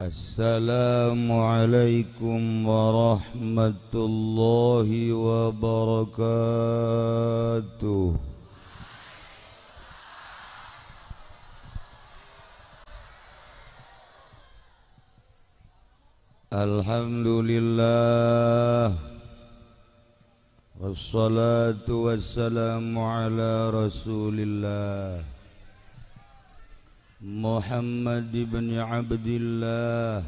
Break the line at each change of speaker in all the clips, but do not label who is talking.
Assalamualaikum warahmatullahi wabarakatuh. Alhamdulillah, wassalatu wassalamu ala rasulillah Muhammad ibn Abdillah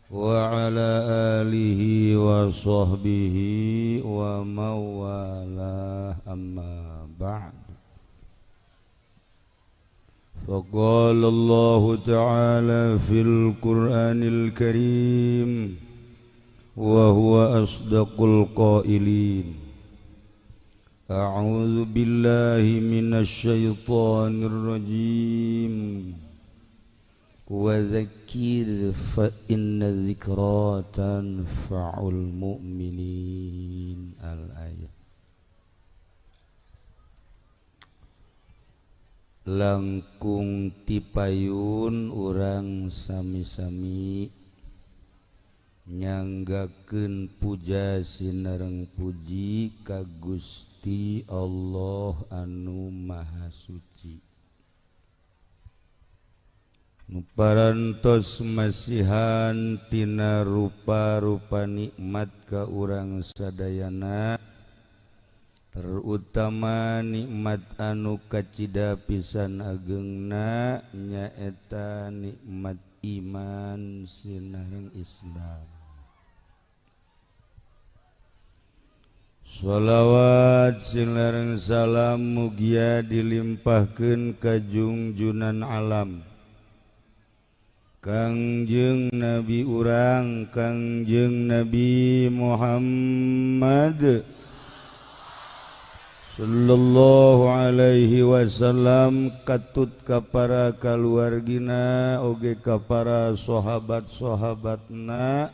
wa ala alihi wa sahbihi wa mawalah, amma ba'd. Faqala Allah ta'ala fil Qur'anil Karim wa huwa asdaqul qailin. A'udzu billahi minasy syaithanir rajim. Wa dzakkir fa inna dzikra tanfa'ul mu'minin. Al-ayat. Langkung tipayun urang sami-sami nyanggakeun puja sinareng puji ka Gusti Allah anu Maha Suci. Nu parantos masihan tina rupa-rupa nikmat ka urang sadayana, terutama nikmat anu kacida pisan agengna nyaeta nikmat iman sinareng Islam. Sholawat sinareng salam mugia dilimpahkeun ka jungjunan alam Kangjeng Nabi urang Kangjeng Nabi Muhammad sallallahu alaihi wasallam, katut ka para kaluargina oge ka para sahabat-sahabatna,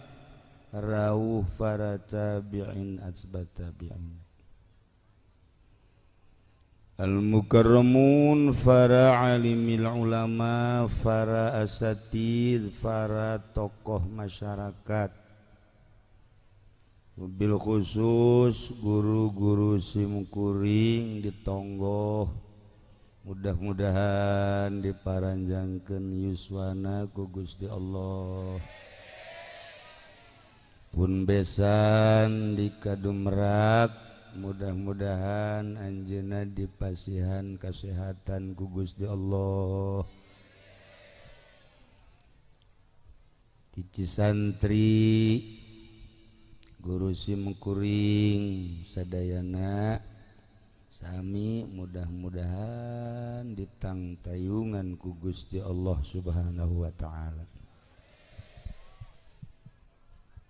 rawuh para tabi'in asbat tabi'in, al-mukarramun, para alimil ulama, para asatid, para tokoh masyarakat, bil khusus guru-guru simkuring di tonggoh, mudah-mudahan diparanjangkeun yuswana ku Gusti Allah. Pun besan di Kadumerak, mudah-mudahan anjeunna dipasihan kasehatan ku Gusti Allah. Di Cisantri guru simkuring sadayana sami mudah-mudahan ditangtayungan ku Gusti Allah Subhanahu wa ta'ala.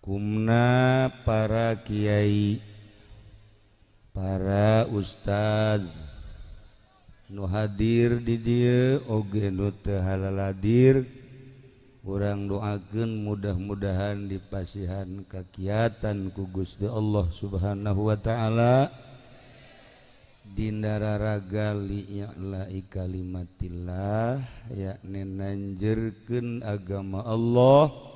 Kumna para kiai, para ustad nu hadir di dieu oge nu teu haladir, urang doakeun mudah-mudahan dipasihan kakiatan ku Gusti Allah Subhanahu wa ta'ala, dindararaga li'la'i kalimatillah, yakni nanjerkeun agama Allah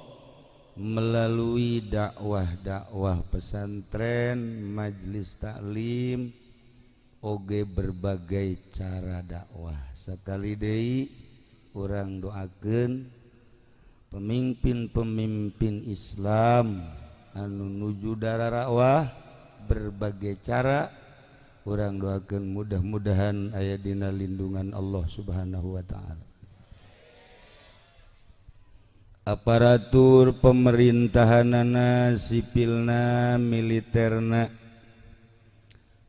melalui dakwah-dakwah pesantren, majelis taklim, oge berbagai cara dakwah. Sekali deui urang doakeun pemimpin-pemimpin Islam anu nuju dararakwah berbagai cara, urang doakeun mudah-mudahan aya dina lindungan Allah Subhanahu wa ta'ala. Aparatur pemerintahanana, sipilna, militerna,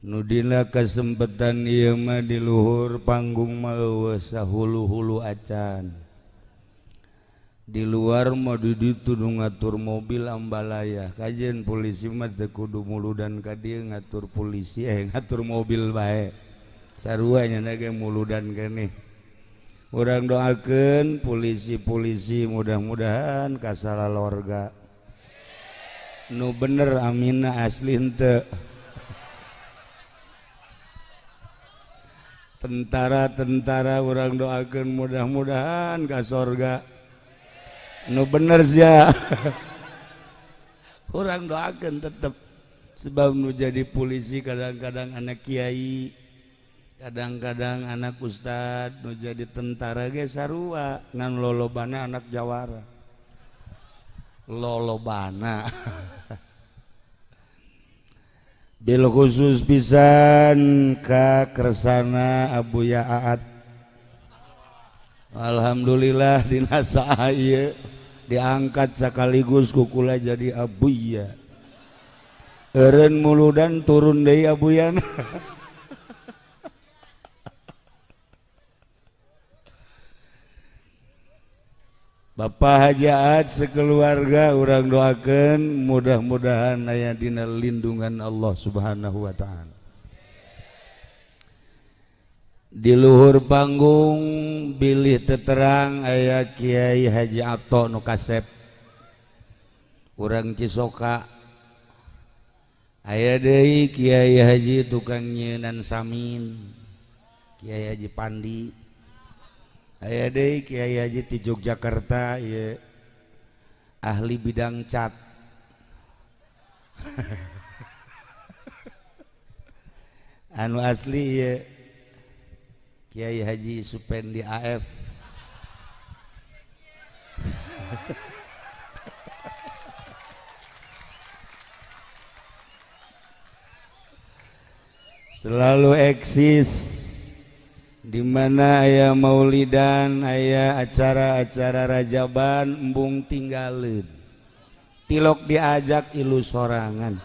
nu dina kasempetan ieu mah di luhur panggung mah eueuh sahulu-hulu acan. Di luar mah di ditu nu ngatur mobil ambalaya, kajen polisi mah teu kudu muludan ka dieu ngatur polisi, ngatur mobil bae. Sarua nya ge muludan keneh. Urang doakeun polisi-polisi mudah-mudahan kasalalorga nu bener amina asli henteu. Tentara-tentara urang doakeun mudah-mudahan ka sorga. Nu bener sia. Urang doakeun tetep, sebab nu jadi polisi kadang-kadang anak kiai, kadang-kadang anak ustad. Nu jadi tentara ge sarua, ngan lolobana anak jawara, lolobana. Bil khusus pisan ka kersana Abuya Aat. Alhamdulillah, dina saat ieu diangkat sekaligus kukula jadi Abuya. Eureun muludan turun deui Abuyana. Bapak Haji Aat sekeluarga urang doakan mudah-mudahan aya dina lindungan Allah Subhanahu wa taala. Di luhur panggung bilih teterang aya Kiai Haji Ato nu kasep urang Cisoka. Aya deui Kiai Haji tukang nyeunan samin, Kiai Haji Pandi. Aya deui Kiai Haji ti Yogyakarta ieu, ahli bidang cat. Anu asli ieu Kiai Haji Supendi AF. Selalu eksis di mana aya maulidan, aya acara-acara rajaban, embung tinggalin, tilok diajak ilu sorangan.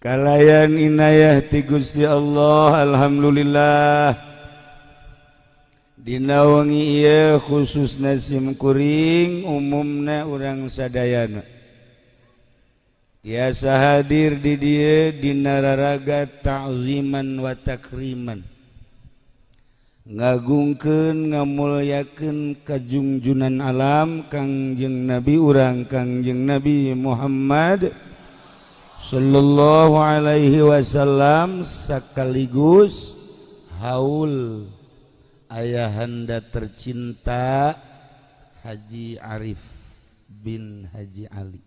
Kalayan inayah ti Gusti Allah, alhamdulillah dina wengi ieu khususna sim kuring, umumna urang sadayana tiasa hadir di dieu dina raraga ta'ziman wa takriman, ngagungkeun ngamulyakeun kajungjunan alam Kangjeng Nabi urang, Kangjeng Nabi Muhammad sallallahu alaihi wasallam, sekaligus haul ayahanda tercinta Haji Arif bin Haji Ali.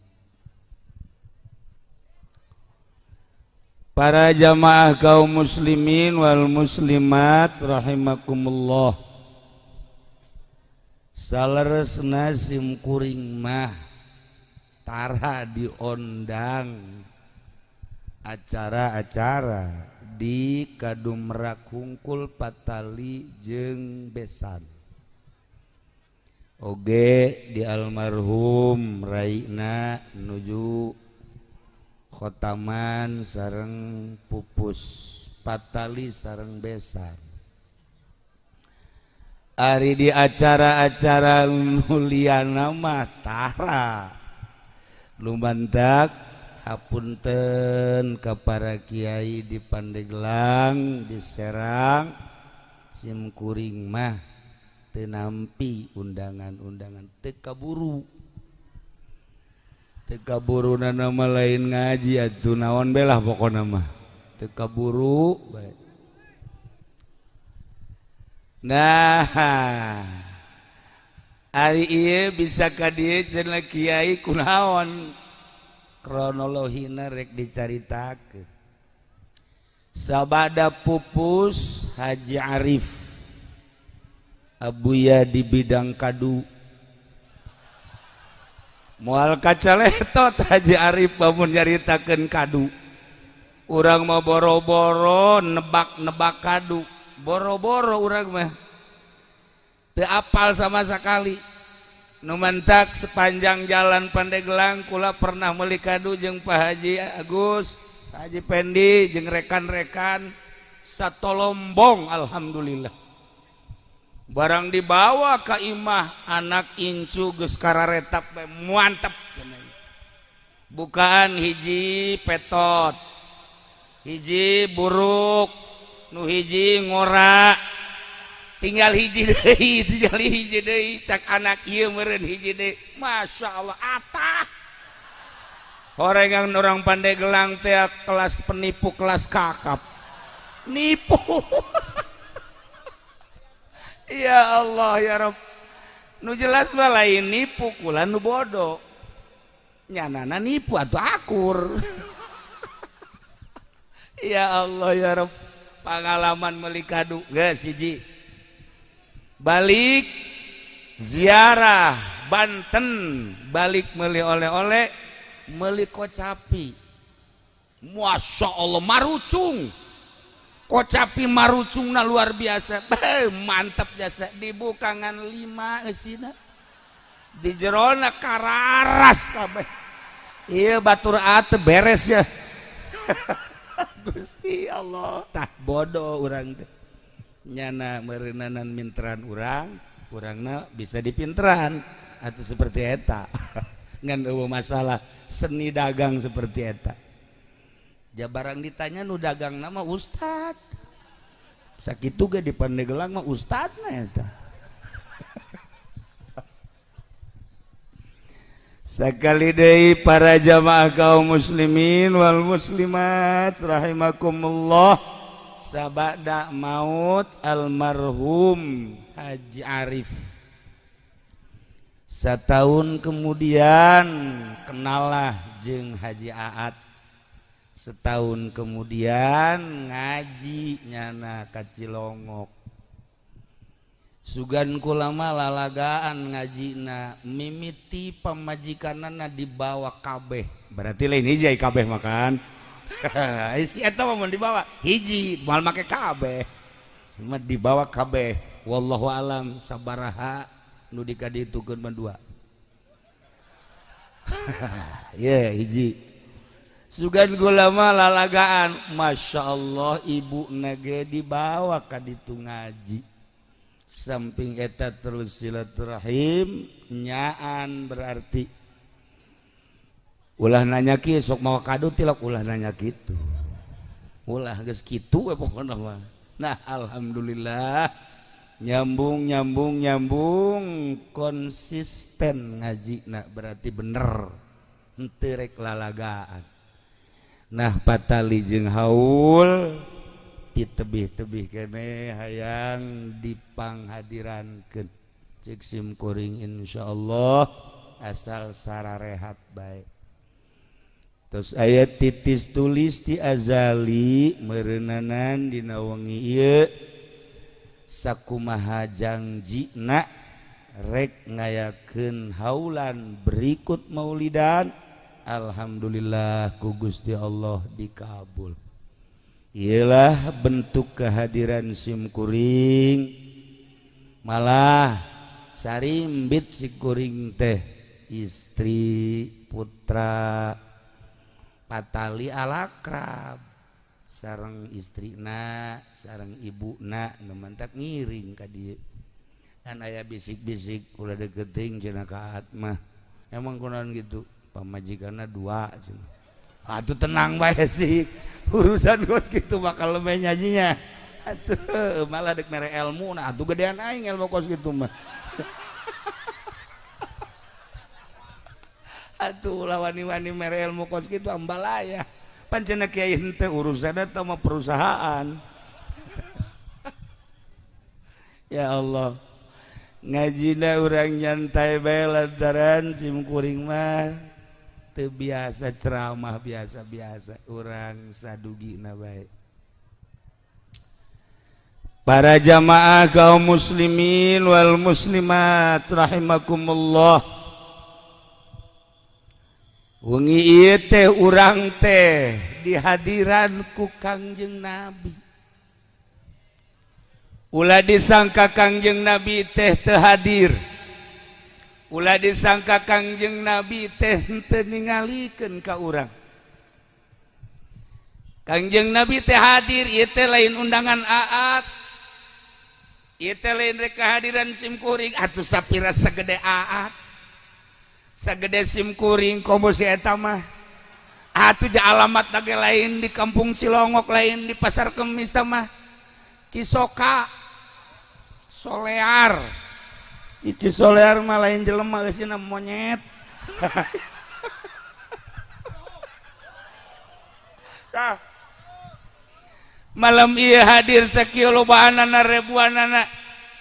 Para jamaah kaum muslimin wal muslimat rahimakumullah, saleresna sim kuring mah tara diondang acara-acara di Kadumrak hungkul patali jeung besan oge di almarhum Raina nuju khotaman sareng pupus, patali sareng besan. Ari di acara-acara muliana mah tara lumantak. Hapunten ka para kiai di Pandeglang, di Serang, sim kuring mah teu nampi undangan-undangan, teu kaburu, teu kaburu nama lain ngaji atuh naon belah pokona mah teu kaburu bae. Nah, ari ieu bisa ka dieu cenah kiai kunaon, kronologina rek dicaritakeun. Sabada pupus Haji Arif Abuya di bidang kadu, moal kacaletot Haji Arif lamun nyaritakeun kadu. Urang mah boro-boro nebak-nebak kadu, boro-boro urang mah teu apal sama sekali. Nu mantak sepanjang jalan Pandeglang kula pernah meuli kadu jeung Pak Haji Agus, Pak Haji Pendi jeung rekan-rekan satolombong, alhamdulillah. Barang dibawa ka imah anak incu geus kararetap bae mantep. Bukaan hiji petot, hiji buruk, nu hiji ngora, tinggal hiji deui, tinggal hiji deui. Cak anak ieu meureun hiji deui. Masya Allah, atah horengan orang Pandeglang teh kelas penipu kelas kakap, nipu. Ya Allah ya Rob, nu jelas mah lain nipu, kula nu bodoh, nyanana nipu atau akur. Ya Allah ya Rob, pengalaman meuli kadu geus hiji, balik ziarah Banten, balik meuli oleh-oleh, meuli kocapi. Masya Allah, marucung kocapi, marucungna luar biasa. Beuh, mantap jasa. Dibuka ngan lima eusina, di jerona kararas kabeh. Iya, batur ate beres ya. Gusti Allah, tah bodoh urang teh, nyana meureunanan minteran urang, urangna bisa dipinteran atau seperti eta. Ngan eueuh masalah seni dagang seperti eta. Ja barang ditanya nu dagang nama ustad, sakitu ge di Pandeglang mah ustadna eta. Sakali deui, para jamaah kaum muslimin wal muslimat rahimakumullah, sabada maut almarhum Haji Arif, setahun kemudian kenalah jeung Haji Aat, setahun kemudian ngaji nyana ka Cilongok. Sugan kulama lalagaan ngajina, mimiti pamajikanana dibawa kabeh, berarti lain hiji ai kabeh makan si eta mah mun dibawa hiji moal make kabeh, mah dibawa kabeh. Wallahu alam sabaraha nu dikaditukeun mah, dua ye hiji. Sugan gulama lalagaan, Masya Allah, ibu nage dibawa ka ditu ngaji. Samping eta terus silaturahim nyaan, berarti ulah nanya ki sok mau kado tilok, ulah nanya gitu, ulah geus kitu we pokona mah. Nah, alhamdulillah nyambung nyambung nyambung, konsisten ngaji. Nah, berarti bener henteu rek lalagaan. Nah, patali jeung haul ditebih-tebih kene hayang dipanghadirankeun, cek sim kuring insyaallah asal sararehat bae. Terus ayat titis tulis ti azali meureunanan dina wengi ieu sakumaha jangjina rek ngayakeun haulan berikut maulidan. Alhamdulillah ku Gusti Allah dikabul. Ialah bentuk kehadiran sim kuring, malah sarimbit si kuring teh, istri, putra, patali alakrab sareng istrina sareng ibuna nu mantak ngiring ka dieu. Kan aya bisik-bisik, ulah deketing cenah ka mah. Emang kunaon gitu? Pamajikanna dua cenah. Atuh tenang bae sih, urusan kos gitu bakal lebih nyanyinya. Atuh malah dek mere ilmu, nah atuh gedean aing ilmu kos gitu mah. Atuh ulah wani-wani mere ilmu kos gitu, ambalaya. Pancena kiai henteu urusan eta mah perusahaan. Ya Allah, ngajina urang nyantai bae lantaran sim kuring mah teu biasa ceramah, biasa-biasa urang sadugina bae. Para jamaah kaum muslimin wal muslimat rahimakumullah, wengi ieu teh urang teh dihadiran ku Kangjeng Nabi. Ulah disangka Kangjeng Nabi teh teu hadir, ulah disangka Kangjeng Nabi teh teu ningalikeun ka urang. Kangjeng Nabi teh hadir. Ieu teh lain undangan aat, ieu teh lain rek kehadiran sim kuring. Atuh sapira sagede aat, sagede sim kuring, komo si eta mah atuh ja alamat lagi lain di kampung Cilongok, lain di Pasar Kemis mah, Cisoka Solear. Ici Solear mah lain jelema, geusina monyet. Tah, malam ieu hadir sakieu lobaanana, ribuanana.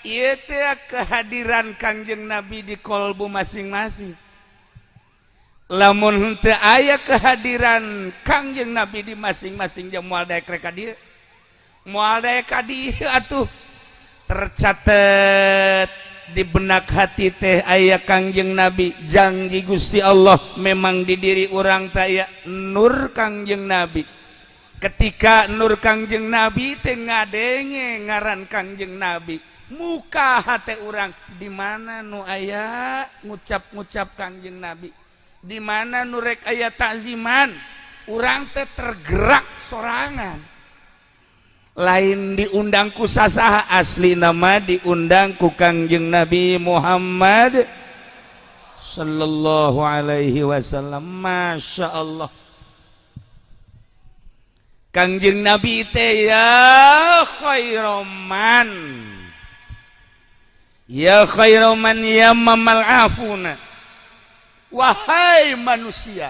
Ieu teh kehadiran Kangjeng Nabi di kolbu masing-masing. Lamun henteu aya kehadiran Kangjeng Nabi di masing-masing jam, moal daek rek ka dieu, moal daek ka dieu atuh. Tercatat di benak hati teh aya Kangjeng Nabi, janji Gusti Allah memang di diri urang teh aya nur Kangjeng Nabi. Ketika nur Kangjeng Nabi teh ngadenge ngaran Kangjeng Nabi, muka hati urang di mana nu aya ngucap-ngucap Kangjeng Nabi, di mana nu rek aya takziman, urang teh tergerak sorangan, lain diundang ku sasaha, asli nama diundang ku Kangjeng Nabi Muhammad sallallahu alaihi wasallam. Masya Allah, Kangjeng Nabi teh ya khairoman, ya khairoman ya mamal afuna. Wahai manusia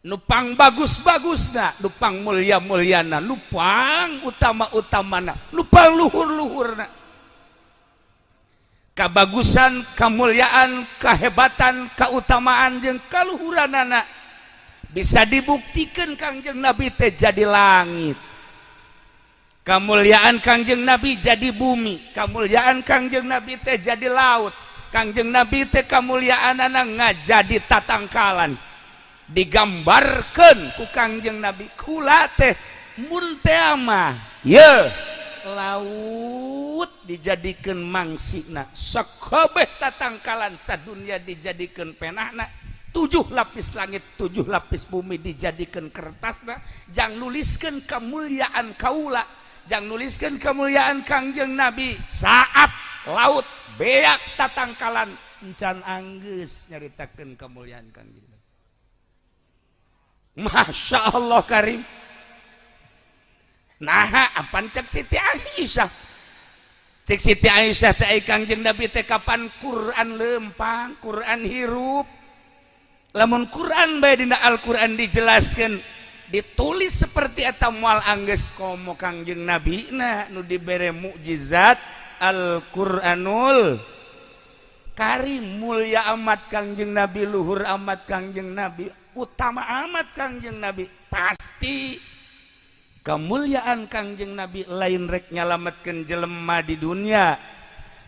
nupang bagus-bagusna, nupang mulia-muliana, nupang utama-utamana, nupang luhur-luhurna, kabagusan, kemuliaan, kehebatan, keutamaan jeung kaluhuranana bisa dibuktikan. Kangjeng Nabi teh jadi langit, kemuliaan Kangjeng Nabi jadi bumi, kemuliaan Kangjeng Nabi teh jadi laut, Kangjeng Nabi teh kemuliaan ngajadi tatangkalan. Digambarkan ku Kangjeng Nabi, kula teh mun teh mah ye laut dijadikan mangsina, sakabeh tatangkalan sadunia dijadikan penahna, tujuh lapis langit, tujuh lapis bumi dijadikan kertasna jang nuliskan kemuliaan kaula, jang nuliskan kemuliaan Kangjeng Nabi. Saat laut beak tatangkalan encan anggeus nyaritakeun kemuliaan Kangjeng Nabi. Masya Allah Karim. Nah, apaan cek Siti Aisyah? Cek Siti Aisyah teh, Kangjeng Nabi teh kapan Quran lempang, Quran hirup. Lamun Quran bae dina Al-Quran dijelaskan, ditulis seperti eta, moal anggeus komo Kangjeng Nabi. Nah, nu dibere mukjizat Al-Qur'anul Karim. Mulia amat Kangjeng Nabi, luhur amat Kangjeng Nabi, utama amat Kangjeng Nabi. Pasti kemuliaan Kangjeng Nabi lain rek nyalametkeun jelema di dunia,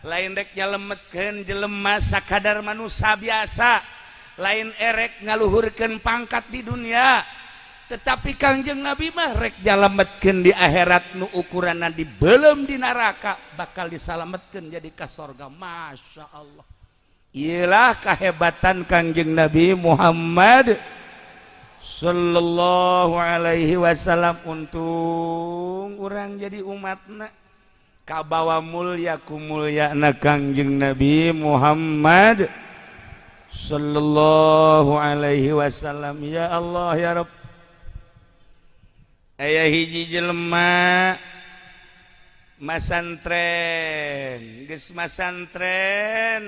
lain rek nyalametkeun jelema sakadar manusia biasa, lain erek ngaluhurkeun pangkat di dunia, tetapi Kangjeng Nabi mah rek nyalametkeun di akhirat, nu ukuranna di belum di neraka bakal disalametkeun jadi ka sorga. Masya Allah, iyalah kehebatan Kangjeng Nabi Muhammad Sallallahu Alaihi Wasallam. Untung urang jadi umatna kabawa mulia ku mulia na Kangjeng Nabi Muhammad Sallallahu Alaihi Wasallam. Ya Allah ya Rabb. Aya hiji jelema masantren, geus masantren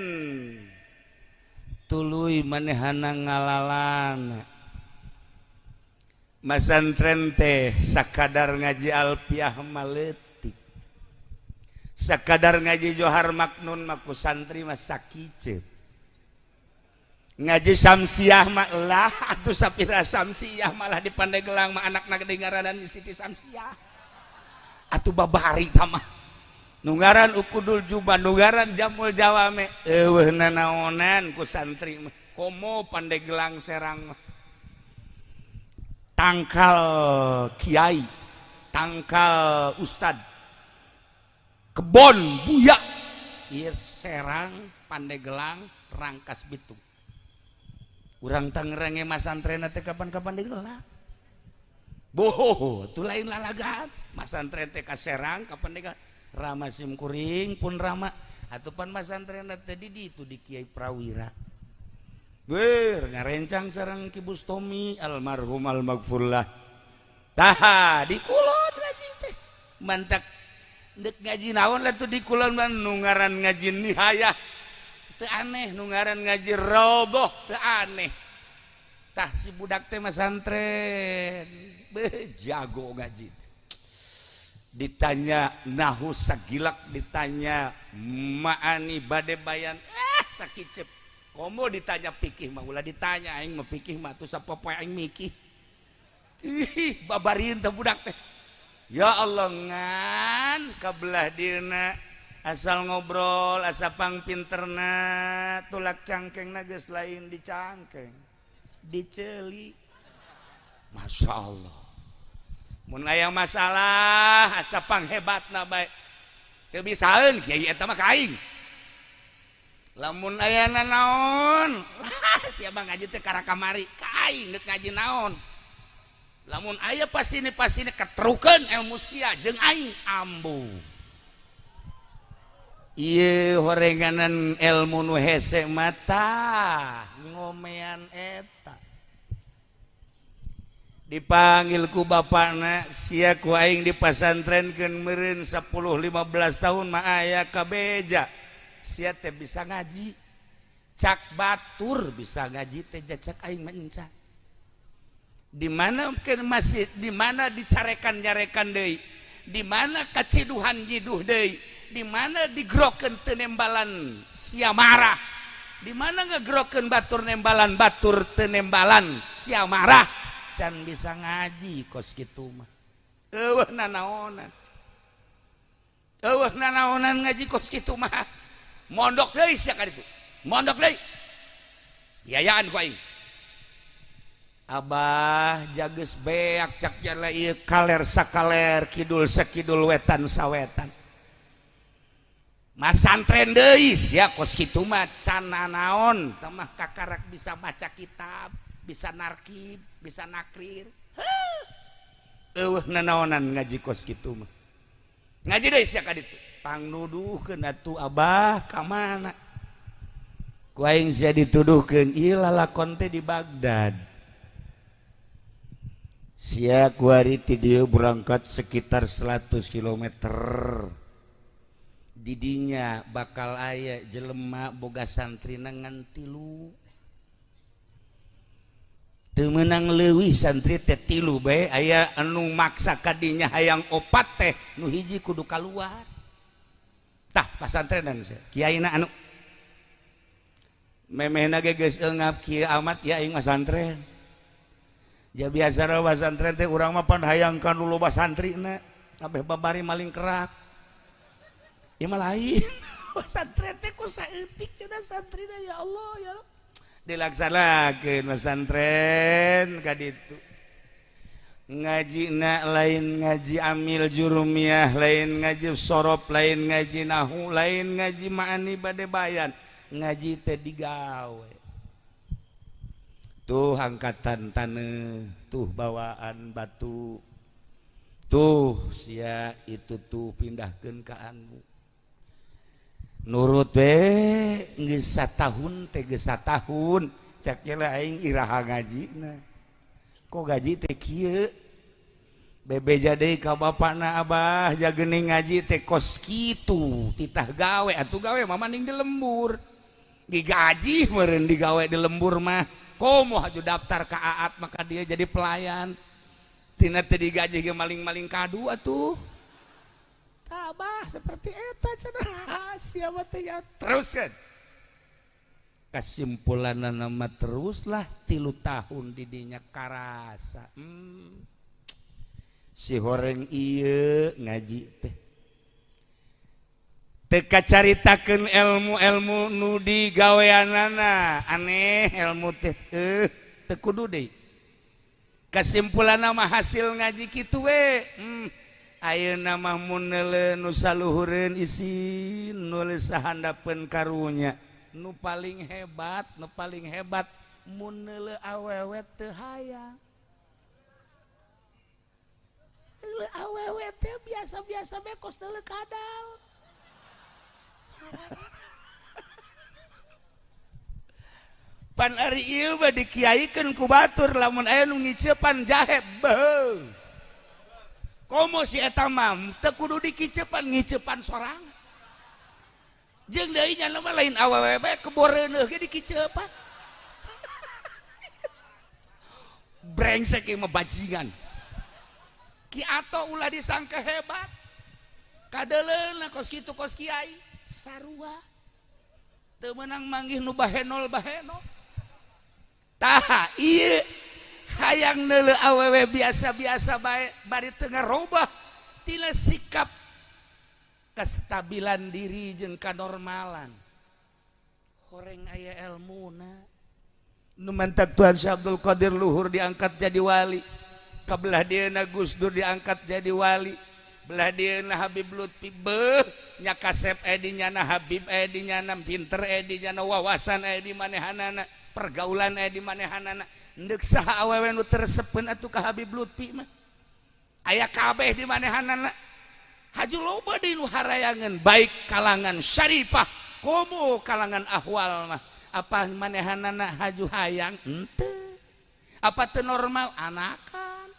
tuluy manehana ngalalana. Masantren teh sakadar ngaji alfiah mah leutik, sakadar ngaji Johar Maknun mah ku santri mah sakiceup, ngaji Samsiah mah lah atuh sapira Samsiah, malah di Pandeglang mah anakna gede ngaranan Siti Samsiah atuh. Babari mah nu ngaran Ukudul Juba, nu ngaran Jamul Jawame, eueuh nanaonan ku santri mah, komo Pandeglang Serang mah tangkal kiai, tangkal ustad, kebon buya ieu Serang, Pandeglang, Rangkas Bitung. Urang Tangerang ge masantren teh kapan-kapan digelar. Boh, itu lain lalagan. Masantren teh ka Serang, ka Pandeglang. Rama sim kuring pun rama. Atuh pan masantren teh di ditu di Kiai Prawira. Ger ngarencang sareng Ki Bustomi almarhum almaghfurlah. Tah, di kulon ngaji teh. Mantak ndek ngaji naon lah tuh di kulon mah, nu ngaran ngaji nihayah teu aneh, nu ngaran ngaji raudhah teu aneh. Tah, si budak teh masantren, beh, jago ngaji. Ditanya nahu sagilak, ditanya maani bade bayan sakicep. Komo ditanya pikih mah ulah ditanya aing mah pikih mah tuh sapopoe aing mikih. Ih, babarin teh budak teh. Ya Allah ngan kabelah dieuna asal ngobrol asa pangpinterna tulak cangkengna geus lain dicangkeng diceuli. Masya Allah mun aya masalah asa panghebatna bae teu bisaeun kiai eta mah ka aing. Lamun aya nanaon lah sia mah ngaji teh karakamari ka aing deuk ngaji naon. Lamun aya pasini-pasini ketrukeun ilmu sia jeung aing ambu. Ieu horenganan ilmu nu hese mata ngomean eta. Dipanggil ku bapakna sia ku aing dipasantrenkeun meureun 10 15 tahun mah aya kabeja. Sia teh bisa ngaji. Cak batur bisa ngaji teh cak aing mah enca. Di mana ke masjid, di mana dicarekan-nyarekan deui, di mana kaciduhan jiduh deui, di mana digrokeun teu nembalan sia marah, di mana ngegrokeun batur nembalan batur teu nembalan sia marah, can bisa ngaji kos kitu mah. Eueuh nanaonan. Eueuh nanaonan ngaji kos kitu mah. Mondok deui sia ka ditu. Mondok deui. Biayaan ku aing. Abah jages beak cak jala ieu kaler sakaler kidul sakidul wetan sawetan. Masantren deui sia kos kitu mah can nanaon teh mah kakarak bisa maca kitab, bisa narkib, bisa nakrir. Eueuh nanaonan ngaji kos kitu mah. Ngaji deui sia ka ditu. Pangnuduhkeun atuh abah ka mana? Ku aing sia dituduhkeun ieu lalakon teh di Baghdad. Sia kuari ti dieu berangkat sekitar 100 km. Didinya bakal aya jelema boga santrina ngan tilu. Teu meunang leuwih santri teh tilu bae aya anu maksa kadinya hayang opat teh nu hiji kudu kaluar. Tah pasantrenan sia kiaina anu memehna ge geus eungap kieu amat ya aing mah santren. Ja biasa loba santren teh urang mah pan hayang ka nu loba santrina kabeh babari maling kerak. Ieu mah lain. Santren teh ku saeutik cenah santrina ya Allah ya Rabb. Dilaksanakeun pesantren ka ditu. Ngajina lain ngaji amil jurumiyah, lain ngaji sorof, lain ngaji nahu, lain ngaji ma'ani bade bayan. Ngaji teh digawe. Tuh angkatan taneuh, tuh bawaan batu, tuh sia itu tuh pindahkeun ka anu. Nurut we geus satahun teh geus satahun, cak lah aing iraha ngajina. Kok gaji teh kieu? Bebeja deui ka bapakna abah jageuning ngaji teh kos kitu, titah gawe atuh gawe mah mending di lembur. Digaji meureun digawe di lembur mah. Komo haju daftar ka Aat maka dia jadi pelayan. Tina teu digaji ge maling-maling kadu atuh. Tabah seperti eta cenah sia mah teh ya. Teruskeun. Kesimpulanna mah teruslah 3 tahun didinya karasa. Si horeng ieu ngaji teh. Teu kacaritakeun ilmu-ilmu nu digaweanana aneh ilmu teh teu kudu deui. Kesimpulanna mah hasil ngaji kitu we. Ayeuna mah mun neuleuh nu saluhureun isin nu sahandapeun karunya nu paling hebat, nu paling hebat mun neuleuh awewe teu hayang. Neuleuh awewe teh biasa-biasa bae kos neuleuh kadal. Pan ari ieu mah dikiaikeun ku batur lamun aya nu ngicepan jahe beuh. Komo si eta mah teu kudu dikicepan ngicepan sorangan. Jeung deui nya mah lain awewe bae keboreuneuh ge dikicepan. Brengsek ieu mah bajingan. Ki Ato ulah disangka hebat. Kadeleuna kos kitu kos kiai sarua. Teu meunang manggih nu bahenol bahenol. Tah ieu hayang neuleu awewe biasa-biasa bae bari teu ngarobah tina sikap kestabilan diri jeung kanormalan. Horeng aya elmuna. Nu mantak Tuhan Syekh Abdul Qadir luhur diangkat jadi wali. Kabelah dieuna Gus Dur diangkat jadi wali. Belah dieuna Habib Lutfi beuh nya kasep aya di nyana, Habib aya di nyana, pinter aya di nyana, wawasan aya di manehanana, pergaulan aya di manehanana. Endek saha awewe nu teu resepeun atuh ka Habib Lutfi mah. Aya kabeh di manehanana. Haju loba deui nu harayangeun baik kalangan syarifah komo kalangan ahwal mah. Apa manehanana haju hayang henteu. Apa teu normal anakan.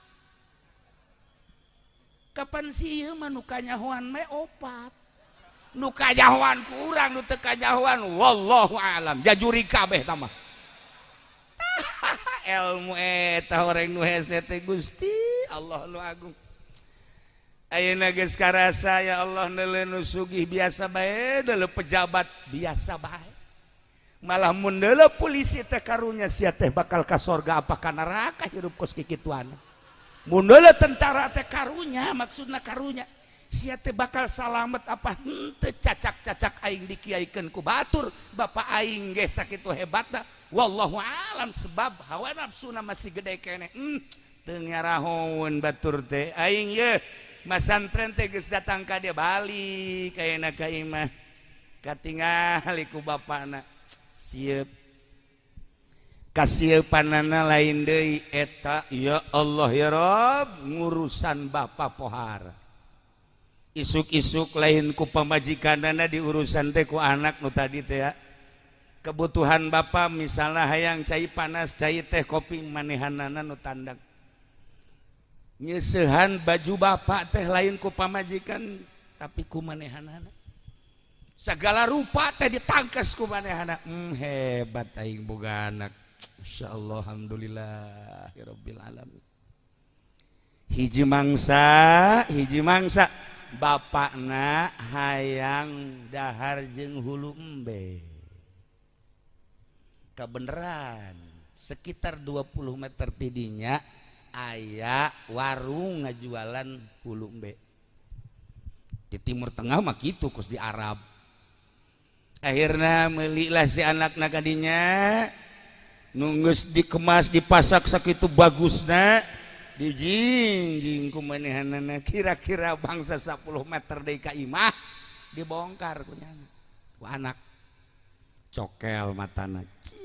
Kapan sih ieu mah nu kanyahoan mah opat. Nu kanyahoan ku urang, nu teu kanyahoan wallahu alam. Jajuri kabeh tah mah. Ilmu eta horeng nu hese teh Gusti Allah nu agung. Ayeuna geus karasa ya Allah neuleu nu sugih biasa bae, deuleu pejabat biasa bae. Malah mun deuleu polisi teh karunya sia teh bakal ka sorga apa ka neraka hirup kos kikituan. Mun deuleu tentara teh karunya, maksudna karunya sia teh bakal salamet apa henteu, cacak-cacak aing dikiaikeun ku batur, bapak aing ge sakitu hebatna wallahu alam sebab hawa nafsuna masih gede keneh. Teu ngarahoeun batur teh aing ye masantren teh geus datang ka dia balik ayeuna ka imah katingali ku bapana sieup kasieupanana lain deui eta ya Allah ya Rob ngurusan bapa pohara isuk-isuk lain ku pamajikanana diurusan teh ku anak nu tadi teh ya. Kebutuhan bapa misalnya hayang cai panas, cai teh, kopi, manehanana nu tandang. Nyeuseuhan baju bapak teh lain ku pamajikan tapi ku manehanana. Segala rupa teh ditangkes ku manehana. Hebat aing boga anak. Insyaallah alhamdulillahirabbil alamin. Hiji mangsa bapakna hayang dahar jeung hulu embe. Kebeneran sekitar 20 meter tidinya aya warung ngajualan hulu embe. Di Timur Tengah mah kitu kos di Arab. Akhirnya melilah si anak kadinya nunggus dikemas dipasak sakitu bagusna dijingjing ku manehanana kira-kira bangsa 10 meter deui ka imah dibongkar ku nyana ku anak cokel matana cie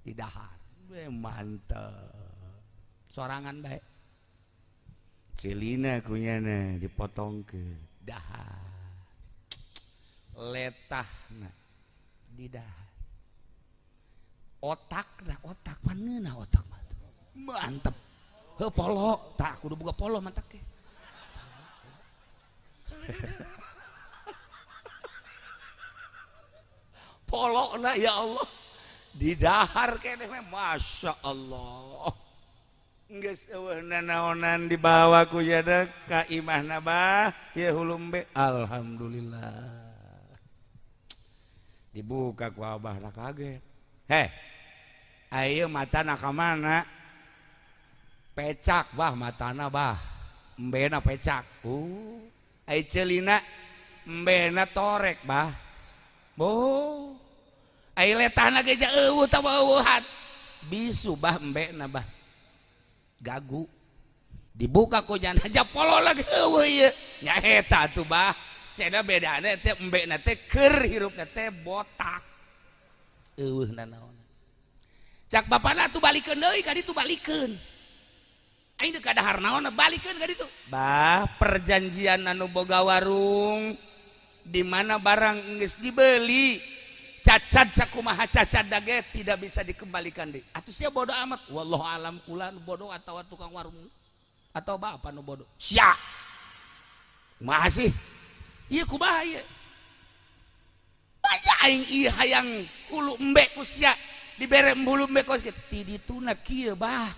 didahar. Mantep sorangan bae celina kunyana dipotong ke dahar letahna didahar otak nah otak paneunah otak mah mantep heuh polo tak kudu boga polo mantak ge polo na ya Allah didahar keneh Masya Allah geus eueuh nanaonan dibawa ku jada ka imahna bah ieu hulumbe alhamdulillah dibuka ku abah na kaget heh ayo matana ka mana pecak bah matana bah embena pecak ai celina embena torek bah boh ai letahna ge eueuh tah eueuhan bisu bah embena bah gagu dibuka ku jana japolo lagi eueuh ieu nya eta atuh bah cenah bedana teh embena teh keur hirupna teh botak eueuh nanaon cak bapana atuh balikeun deui ka ditu balikeun aing deuk kadahar naon balikeun ka ditu bah perjanjian anu boga warung di mana barang geus dibeli cacat sakumaha cacat dage tidak bisa dikembalikan deui atuh sia bodoh amat wallahu alam kula nu bodoh atawa tukang warung atau bapak nu bodoh sia kumaha sih ieu kumaha ieu banyak aing ieu hayang hulu embe ku sia dibere hulu embe kos kitu ti dituna kieu bah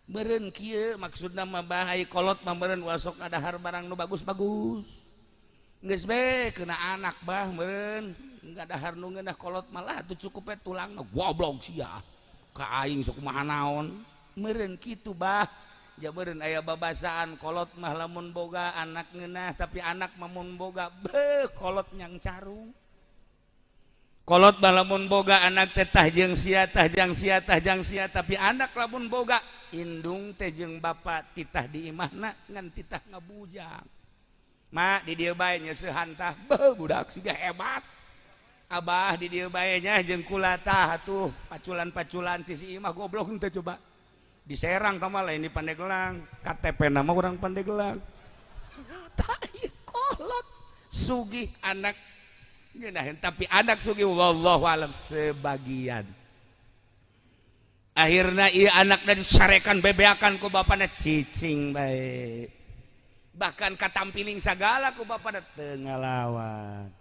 Meureun kieu maksudna mah, Bah, ai kolot mah meureun ulah sok ngadahar barang nu bagus-bagus. Geus be kena anak, Bah, meureun ngadahar nu ngeunah, kolot malah tuh cukup we tulang. Goblok sia, ka aing sok kumaha naon. Meureun kitu, Bah. Ja meureun aya babasaan kolot mah lamun boga anak ngeunah, tapi anak mah mun boga be kolot nyang carung. Kolot mah lamun boga anak teh tah jeung sia, tah jang sia, tah jang sia, tapi anak lamun boga indung teh jeung bapak titah di imahna ngan titah ngabujang. Ma di dieu bae nyeusehan tah. Beuh, budak siga hebat. Abah di dieu bae nya jeung kula tah atuh paculan-paculan sisi imah. Goblok henteu coba? Diserang kamu lain di Pandeglang, KTP nama orang Pandeglang. Tak kolot sugih, anak ngeunaheun, tapi anak sugih wallahu alam sebagian. Akhirnya iya anak dan dicarekan, bebeakan ku bapakna, cicing bae, bahkan katampiling sagala ku bapakna, teu ngalawan.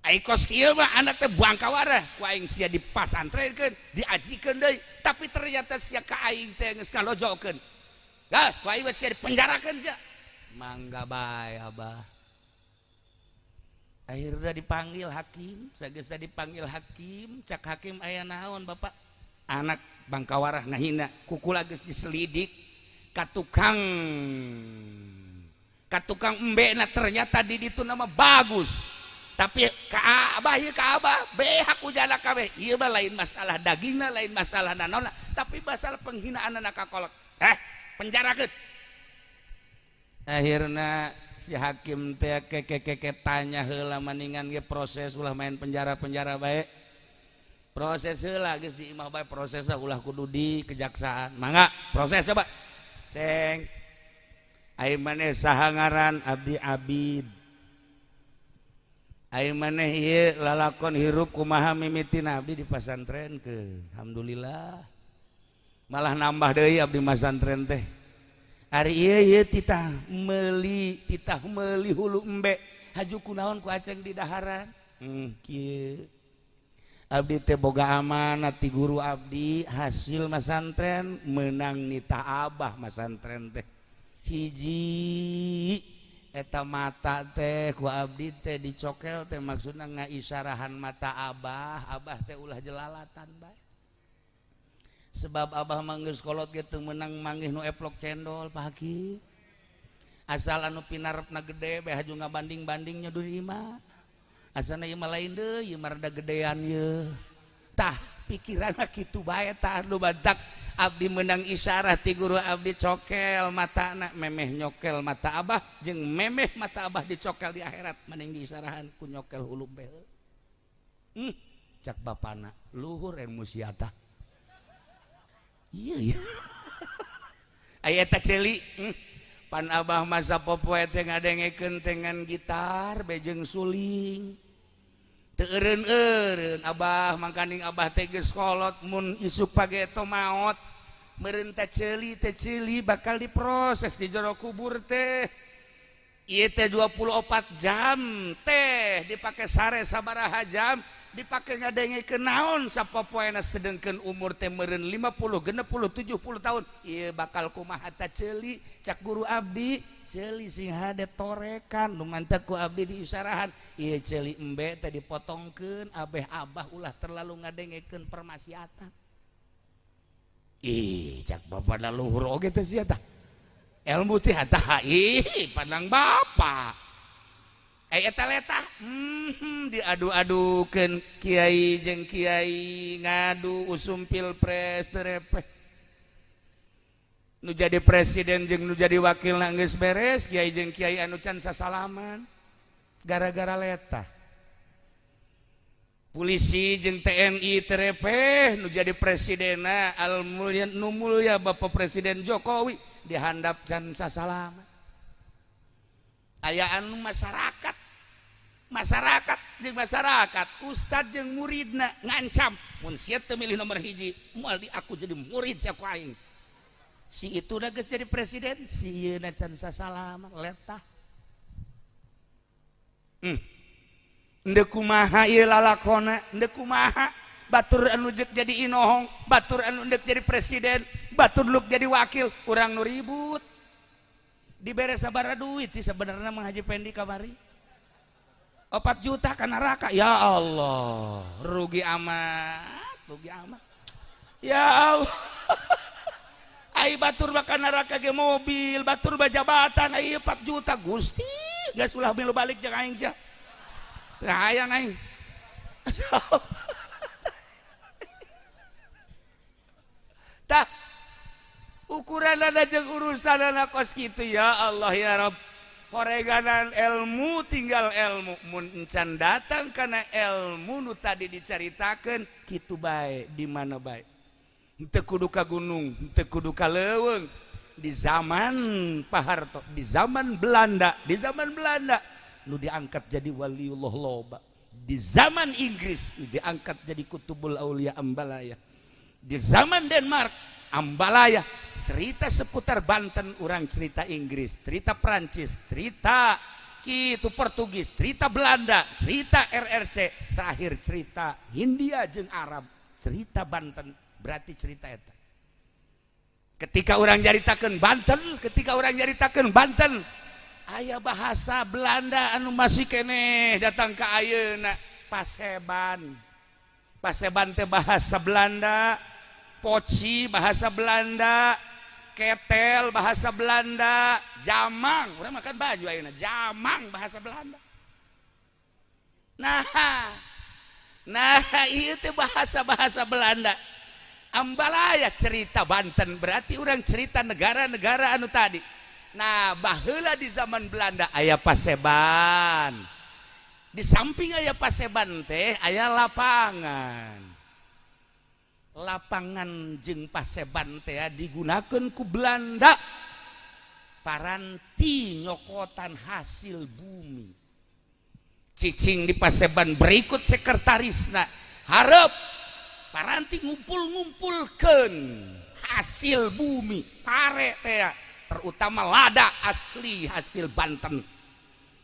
Ai kos kieu mah anak teh bangkawarah ku aing sia dipasantrenkeun, diajikeun deui, tapi ternyata sia ka aing teh geus ngalojokeun. Gas ku aing sia dipenjarakeun sia. Mangga bae, Abah. Akhirnya dipanggil hakim. Sageus dipanggil hakim, cak hakim, "Aya naon, Bapak?" "Anak bangkawarah ngahina kukula." Geus diselidik ka tukang, ka tukang embe na, ternyata di ditu nama bagus, tapi ka abah ieu, ka abah behak ujana kabeh. Ieu mah lain masalah dagingna, lain masalah nanona, tapi masalah penghinaan anak ka kolot. Eh, penjarakeun. Akhirnya si hakim teh keke tanya heula, maningan ge proses, ulah main penjara-penjara bae, proses heula. Geus di imah bae proses, ulah kudu di kejaksaan. Mangga proses coba, ceng. Ai maneh saha ngaran? "Abdi Abid." Ai maneh ieu lalakon hirup kumaha mimitina? "Abdi di pasantren ke, alhamdulillah malah nambah deui abdi masantren teh." Ari ieu, ieu titah meuli, titah meuli hulu embe, haju kunaon ku aceng di daharan? Kieu, abdi teh boga amanat ti guru abdi hasil masantren, menang nita abah masantren teh. Hiji eta mata teh ku abdi teh dicokel teh, maksudna ngaisyarahan mata abah, abah teh ulah jelalatan bae, sebab abah mah geus kolot ge teu meunang manggih nu eplok cendol, Pak Hakim. Asal anu pinarepna gede bae haju ngabanding-banding nyeduh imah, asana ieu mah lain deui, ieu mah rada gedean ye. Tah, pikiranna kitu bae. Tah, nu badak abdi menang isyarah ti guru abdi, cokel matana. Memeh nyokel mata abah jeung memeh mata abah dicokel di akhirat, mending diisyarahan ku nyokel hulu bae. Cak bapana, "Luhur ilmu sia tah." Iya iya, aya eta ceuli. Pan abah masa popoe teh ngadengekeun dengan gitar bejeng suling, teu eureun-eureun abah. Mangkaning abah teh geus kolot, mun isuk pageto maot meureun teh ceuli teh, ceuli bakal diproses di jero kubur teh. Ieu teh 24 jam teh dipake sare sabaraha jam, dipake ngadengekeun naon sapopoena, sedengkeun umur teh meureun 50, 60, 70 tahun. Ieu bakal kumaha ta ceuli? Cak guru abdi, ceuli sing hade torekan. Nu mantak ku abdi diisyarahan ieu ceuli embe teh dipotongkeun abeh abah ulah terlalu ngadengekeun permaksiatan. Ih, cak bapak, luhur oge teh sia tah ilmu teh. Tah, ih, pandang bapak. Eh, eta letah, diadu-adukeun kiai jeung kiai, ngadu usum pilpres terepeh. Nu jadi presiden jeung nu jadi wakil geus beres, kiai jeung kiai anu can sasalaman gara-gara letah. Polisi jeung TNI terepeh. Nu jadi presidena al mulia, nu mulia Bapak Presiden Jokowi, dihandap can sasalaman. Aya anu masyarakat, masyarakat jeung masyarakat, ustad jeung muridna ngancam, mun sia teu milih nomor 1, moal di aku jadi murid sia ku aing. Si itu geus jadi presiden, si ieu can sasalaman letah. Ndek kumaha ieu lalakona? Ndek kumaha? Batur anu jek jadi inohong, batur anu ndek jadi presiden, batur nu jadi wakil, urang nu ribut. Dibere sabaraha duit sih sebenarnya Mang Haji Pendi kamari? 4 juta ka neraka. Ya Allah, rugi amat, rugi amat. Ya Allah. Ai batur bakal neraka ge mobil, batur jabatan, ai 4 juta, Gusti. Geus ulah milu balik jeung aing sia. Teu hayang aing. Tah ukuran jeung urusan kos kitu ya Allah ya Rabb. Horeganan ilmu tinggal ilmu mun encan datang karena ilmu nu tadi dicaritakeun kitu bae di mana bae. Henteu kudu ka gunung, henteu kudu ka leuweung. Di zaman Pak Harto, di zaman Belanda, di zaman Belanda nu diangkat jadi waliullah loba. Di zaman Inggris nu diangkat jadi kutubul aulia Ambalaya. Di zaman Denmark Ambalaya. Cerita seputar Banten orang cerita Inggris, cerita Prancis, cerita kitu Portugis, cerita Belanda, cerita RRC, terakhir cerita Hindia jeung Arab, cerita Banten berarti cerita eta. Ketika orang nyaritakeun Banten, ketika orang nyaritakeun Banten, aya bahasa Belanda anu masih keneh datang ke ayeuna, Paseban. Paseban teh bahasa Belanda, poci bahasa Belanda, ketel bahasa Belanda, jamang, urang makan baju ayeuna, jamang bahasa Belanda. Nah, ieu teh bahasa-bahasa Belanda. Ambalaya cerita Banten berarti orang cerita negara-negara anu tadi. Nah, baheula di zaman Belanda aya Paseban. Di samping aya Paseban teh aya lapangan. Lapangan jeung Paseban teh digunakeun ku Belanda paranti nyokotan hasil bumi. Cicing di Paseban berikut sekretarisna hareup paranti ngumpul-ngumpulkeun hasil bumi pare teh, terutama lada asli hasil Banten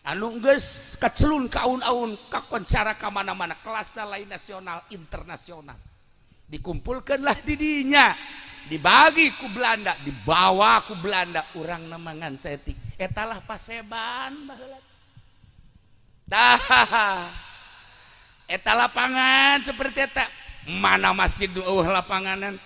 anu geus kacelun ka aun-aun kakoncara ka mana-mana, kelasna lain nasional, internasional. Dikumpulkanlah di dinya, dibagi ku Belanda, dibawa ku Belanda, urang namangan setik etalah Paseban baheula. Tah eta lapangan seperti eta, mana masjid nu eueuh lapanganan,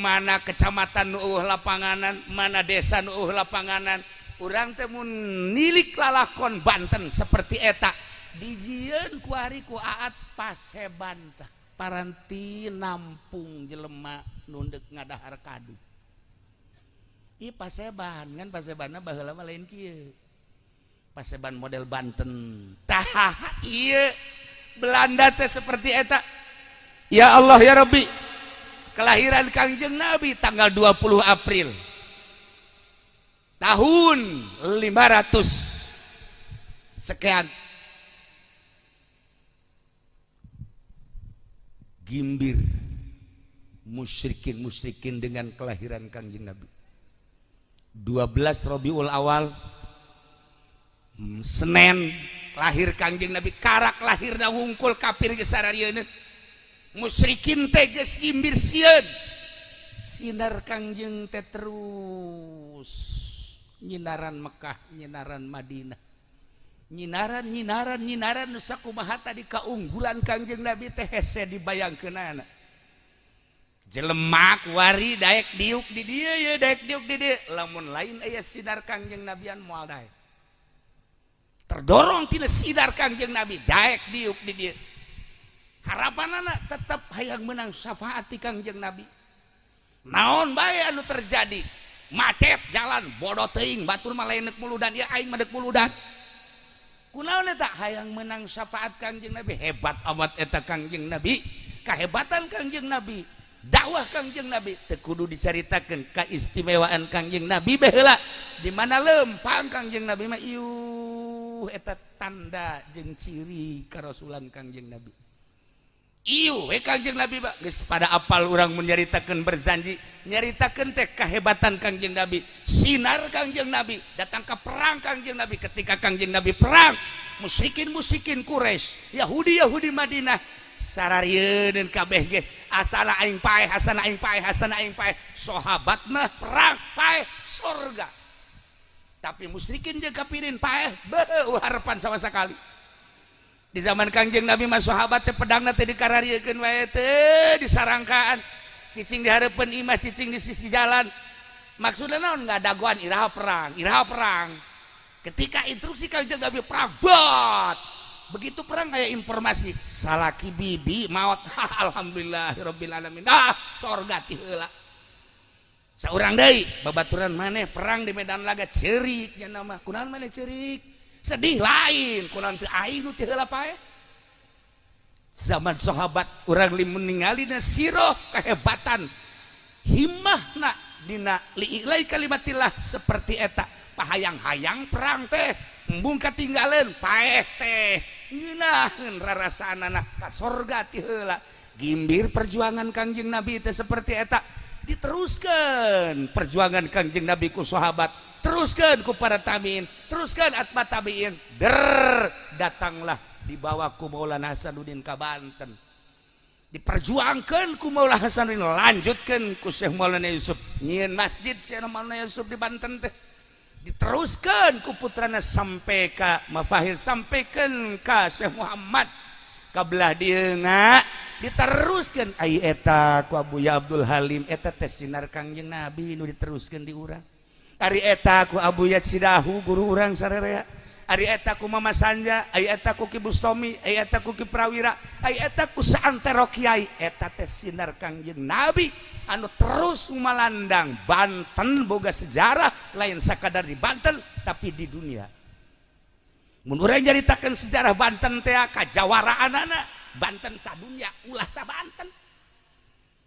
mana kecamatan nu eueuh lapanganan, mana desa nu eueuh lapanganan. Urang teh mun nilik lalakon Banten seperti eta dijieun ku ari ku Aat Paseban tah paranti nampung jelema nu deuk ngadahar kadu. Ieu Paseban kan Pasebanna baheula mah lain kieu. Paseban model Banten. Tah ieu Belanda teh seperti eta. Ya Allah ya Rabbi, kelahiran Kangjeng Nabi tanggal 20 April tahun 500 sekian. Gimbir musyrikin-musyrikin dengan kelahiran Kangjeng Nabi. 12 Rabiul Awal, Senin lahir Kangjeng Nabi, karak lahirna wungkul kafir geus sararieun. Musyrikin teh geus gimbir sieun. Sinar Kangjeng teh terus nyinaran Mekah, nyinaran Madinah. Nyinaran nyinaran nyinaran nu sakumaha tadi kaunggulan Kangjeng Nabi teh hese dibayangkeunana. Jelema kuari daek diuk di dieu ye, daek diuk di dieu. Lamun lain aya sinar Kangjeng Nabian moal daek. Terdorong tina sinar Kangjeng Nabi daek diuk di dieu. Harapanana tetep hayang menang syafaat ti Kangjeng Nabi. Naon bae anu terjadi? Macet jalan, bodoh teuing, batur mah lain deuk muludan, ya aing mah deuk muludan. Kunaon eta hayang menang syafaat Kangjeng Nabi? Hebat amat eta Kangjeng Nabi. Kahebatan Kangjeng Nabi, dakwah Kangjeng Nabi teu kudu dicaritakeun kaistimewaan Kangjeng Nabi baheula. Di mana lempang Kangjeng Nabi mah iuh eta tanda jeung ciri karasulan Kangjeng Nabi. Iuh we Kangjeng Nabi mah geus pada apal urang mun nyaritakeun berzanji, nyaritakeun teh kahebatan Kangjeng Nabi, sinar Kangjeng Nabi, datang ke perang Kangjeng Nabi. Ketika Kangjeng Nabi perang, musyrikin-musyrikin Quraisy, Yahudi-Yahudi Madinah Sararieun kabeh ge asana aing paeh, asana aing paeh, asana aing paeh. Sahabat mah perang paeh surga. Tapi musyrikin jeung kafirin paeh beuh harapan sama sekali. Di zaman Kangjeng Nabi mah sahabat teh pedangna teh dikarariekeun wae teh disarangkaan. Cicing di hareupeun imah, cicing di sisi jalan. Maksudna naon? Ngadagoan iraha perang, iraha perang. Ketika instruksi Kangjeng Nabi perang, bot. Begitu perang aya informasi salaki bibi maot. Alhamdulillahirabbil alamin. Ah, sorga ti heula. Saurang deui babaturan maneh perang di medan laga ceurik nya nama. Kunaon maneh ceurik? Sedih lain, kunaon teu aing nu ti heula paeh. Zaman sahabat urang ningali na siroh kehebatan himmahna dina li'ilai kalimatillah seperti eta pahayang-hayang perang teh embung katinggaleun paeh teh ngeunaheun rarasaanana ka sorga ti heula. Gimbir perjuangan Kangjeng Nabi teh seperti eta diteruskan perjuangan Kangjeng Nabi ku sahabat, teruskan ku para tabiin, teruskan atba tabiin, der datanglah dibawa ku Maulana Hasanuddin ka Banten, diperjuangkan ku Maulana Hasanuddin, lanjutkan ku Syekh Maulana Yusuf nyieun masjid Syekh Maulana Yusuf di Banten teh, diteruskan ku putrana sampai ka Mafahir, sampaikan ka Syekh Muhammad kabelah dieuna, diteruskan ai eta ku Abuya Abdul Halim. Eta teh sinar Kangjeng Nabi nu diteruskan di urang. Ari eta ku Abuya Cidahu guru urang sarerea, ari eta ku Mama Sanja, ari eta ku Ki Bustomi, ari eta ku Ki Prawira, ari eta ku saantero kiai. Eta teh sinar Kangjeng Nabi anu terus malandang. Banten boga sejarah lain sakadar di Banten tapi di dunia. Mun urang nyaritakeun sejarah Banten teh kajawaraanana Banten sadunya, ulah sa Banten,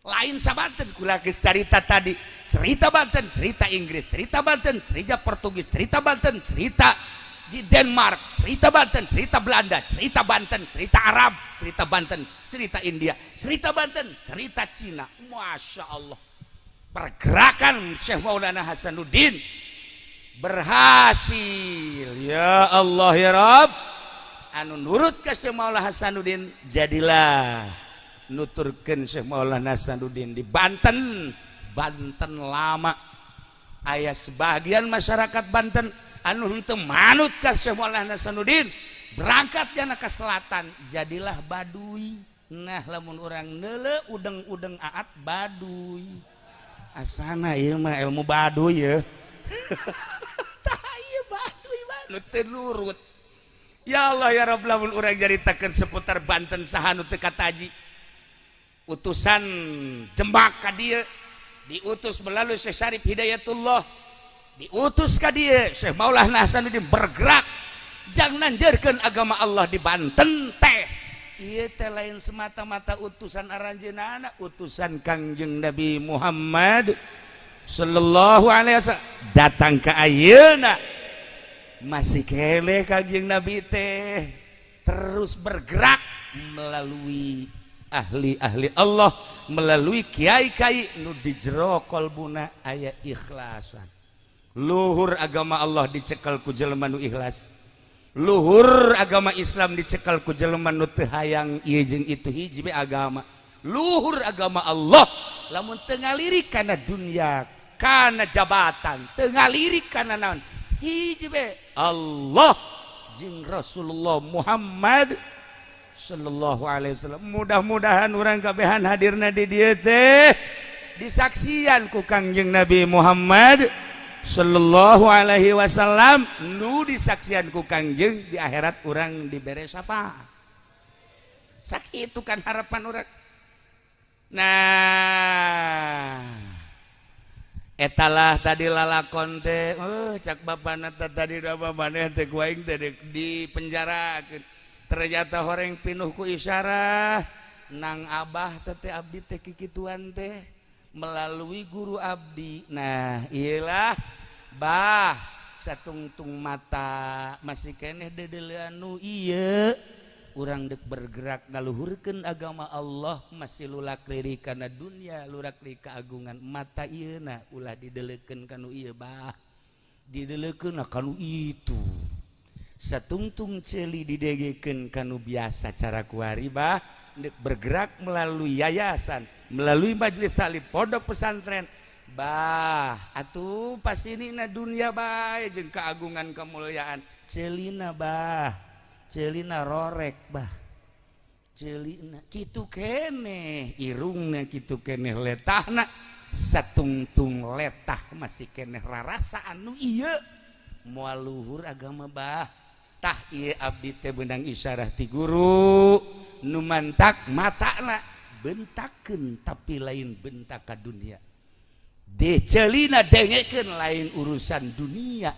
lain sa Banten. Kula geus carita tadi, cerita Banten cerita Inggris, cerita Banten cerita Portugis, cerita Banten cerita di Denmark, cerita Banten cerita Belanda, cerita Banten cerita Arab, cerita Banten cerita India, cerita Banten cerita Cina. Masya Allah, pergerakan Syekh Maulana Hasanuddin berhasil. Ya Allah ya Rabb, anu nurut ke Syekh Maulana Hasanuddin jadilah nuturkeun Syekh Maulana Hasanuddin di Banten. Banten lama aya sebagian masyarakat Banten anu henteu manut ka Syekh Maulana Hasanuddin, berangkat jana ke selatan, jadilah Baduy. Nah, lamun urang neule udeng-udeng aat Baduy asana ieu mah ilmu Baduy ya. Tah ieu Baduy nu teu nurut. Ya Allah ya Rabb, lamun urang caritakeun seputar Banten saha nu teu kataji? Utusan Demak ka dieu diutus melalui Syekh Syarif Hidayatullah, diutus ka dieu Syekh Maulana Hasanuddin bergerak jang nanjeurkeun agama Allah di Banten teh. Ieu teh lain semata-mata utusan aranjeunana, utusan Kangjeng Nabi Muhammad sallallahu alaihi wasallam datang ke ayeuna masih keleh Kangjeng Nabi teh terus bergerak melalui ahli-ahli Allah, melalui kiai-kiai nu di jero kolbuna aya ikhlasan. Luhur agama Allah dicekal ku jelema nu ikhlas, luhur agama Islam dicekal ku jelema nu teu hayang ieu jeung itu, hiji be agama. Luhur agama Allah lamun teu ngalirik kana dunia, kana jabatan, teu ngalirik kana naon, hiji be Allah jeung Rasulullah Muhammad sallallahu alaihi wasallam. Mudah-mudahan urang kabehan hadirna di dieu teh disaksian ku Kangjeng Nabi Muhammad sallallahu alaihi wasallam, nu disaksian ku Kangjeng di akhirat urang dibere syafaat. Sakitu kan harapan urang. Nah, etalah tadi lalakon teh. Oh, cak bapana tadi da maneh teh ku aing teh di penjarakeun, ternyata horeng pinuh ku isyarah nang abah teh, abdi teh kikituan teh melalui guru abdi. Nah, iyalah bah, satungtung mata masih keneh dedelean nu ieu urang dek bergerak ngaluhurkeun agama Allah masih lulak lirik kana dunia, lurak lirik keagungan. Mata ieu na ulah didelekeun kanu ieu bah, didelekeun kanu itu. Satungtung celi didegekeun kanu biasa cara kuari bah. Ndek bergerak melalui yayasan, melalui majelis taklim, pondok pesantren. Bah, atuh pas ini na dunia bae jeung keagungan kemuliaan. Celina bah, celina rorek bah. Celina kitu keneh, irungna kitu keneh letahna, satungtung letah masih keneh rarasa anu ieu moal luhur agama bah. Tah ieu abdi teh beunang isyarah ti guru nu mantak matana bentakeun tapi lain bentak ka dunia. Decelina dengekeun lain urusan dunia.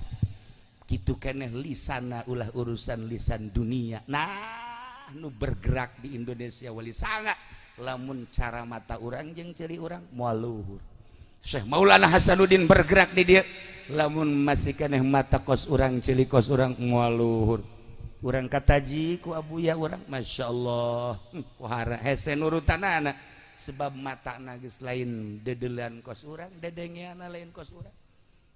Kitu keneh lisana ulah urusan lisan dunia. Nah, nu bergerak di Indonesia wali sanga lamun cara mata urang jeung ceuli urang moal luhur. Syekh Maulana Hasanuddin bergerak di dieu lamun masih keneh mata kos urang, ceuli kos urang, moal luhur. Urang kataji ku abuya urang, Masya Allah, wahara hese nurutanana sebab matana geus lain dedeulean kos urang, dedengeana lain kos urang.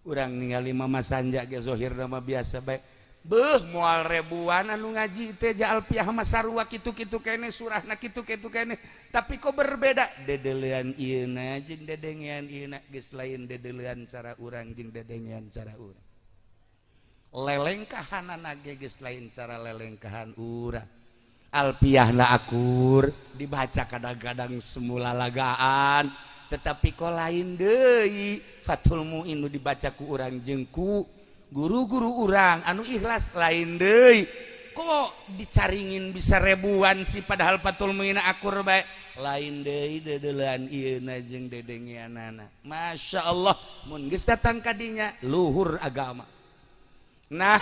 Urang ningali Mama Sanja ge zahirna mah biasa bae. Beuh, moal ribuan anu ngaji teh ja Alfiah mah sarua kitu-kitu keneh, surahna kitu-kitu keneh, tapi kok berbeda dedeulean ieuna jeung dedengean ieuna geus lain dedeulean cara urang jeung dedengean cara urang. Lelengkahanana ge geus lain cara lelengkahan urang. Alfiahna akur dibaca kadang-kadang semula lagaan, tetapi kok lain deui Fathul Muin nu dibaca ku urang jeung ku guru-guru urang anu ikhlas lain deui. Kok dicaringin bisa ribuan sih padahal Fathul Muin akur bae? Lain deui dedeulean ieuna jeung dedengeanana. Masya Allah, mun geus datang ka dinya luhur agama. Nah,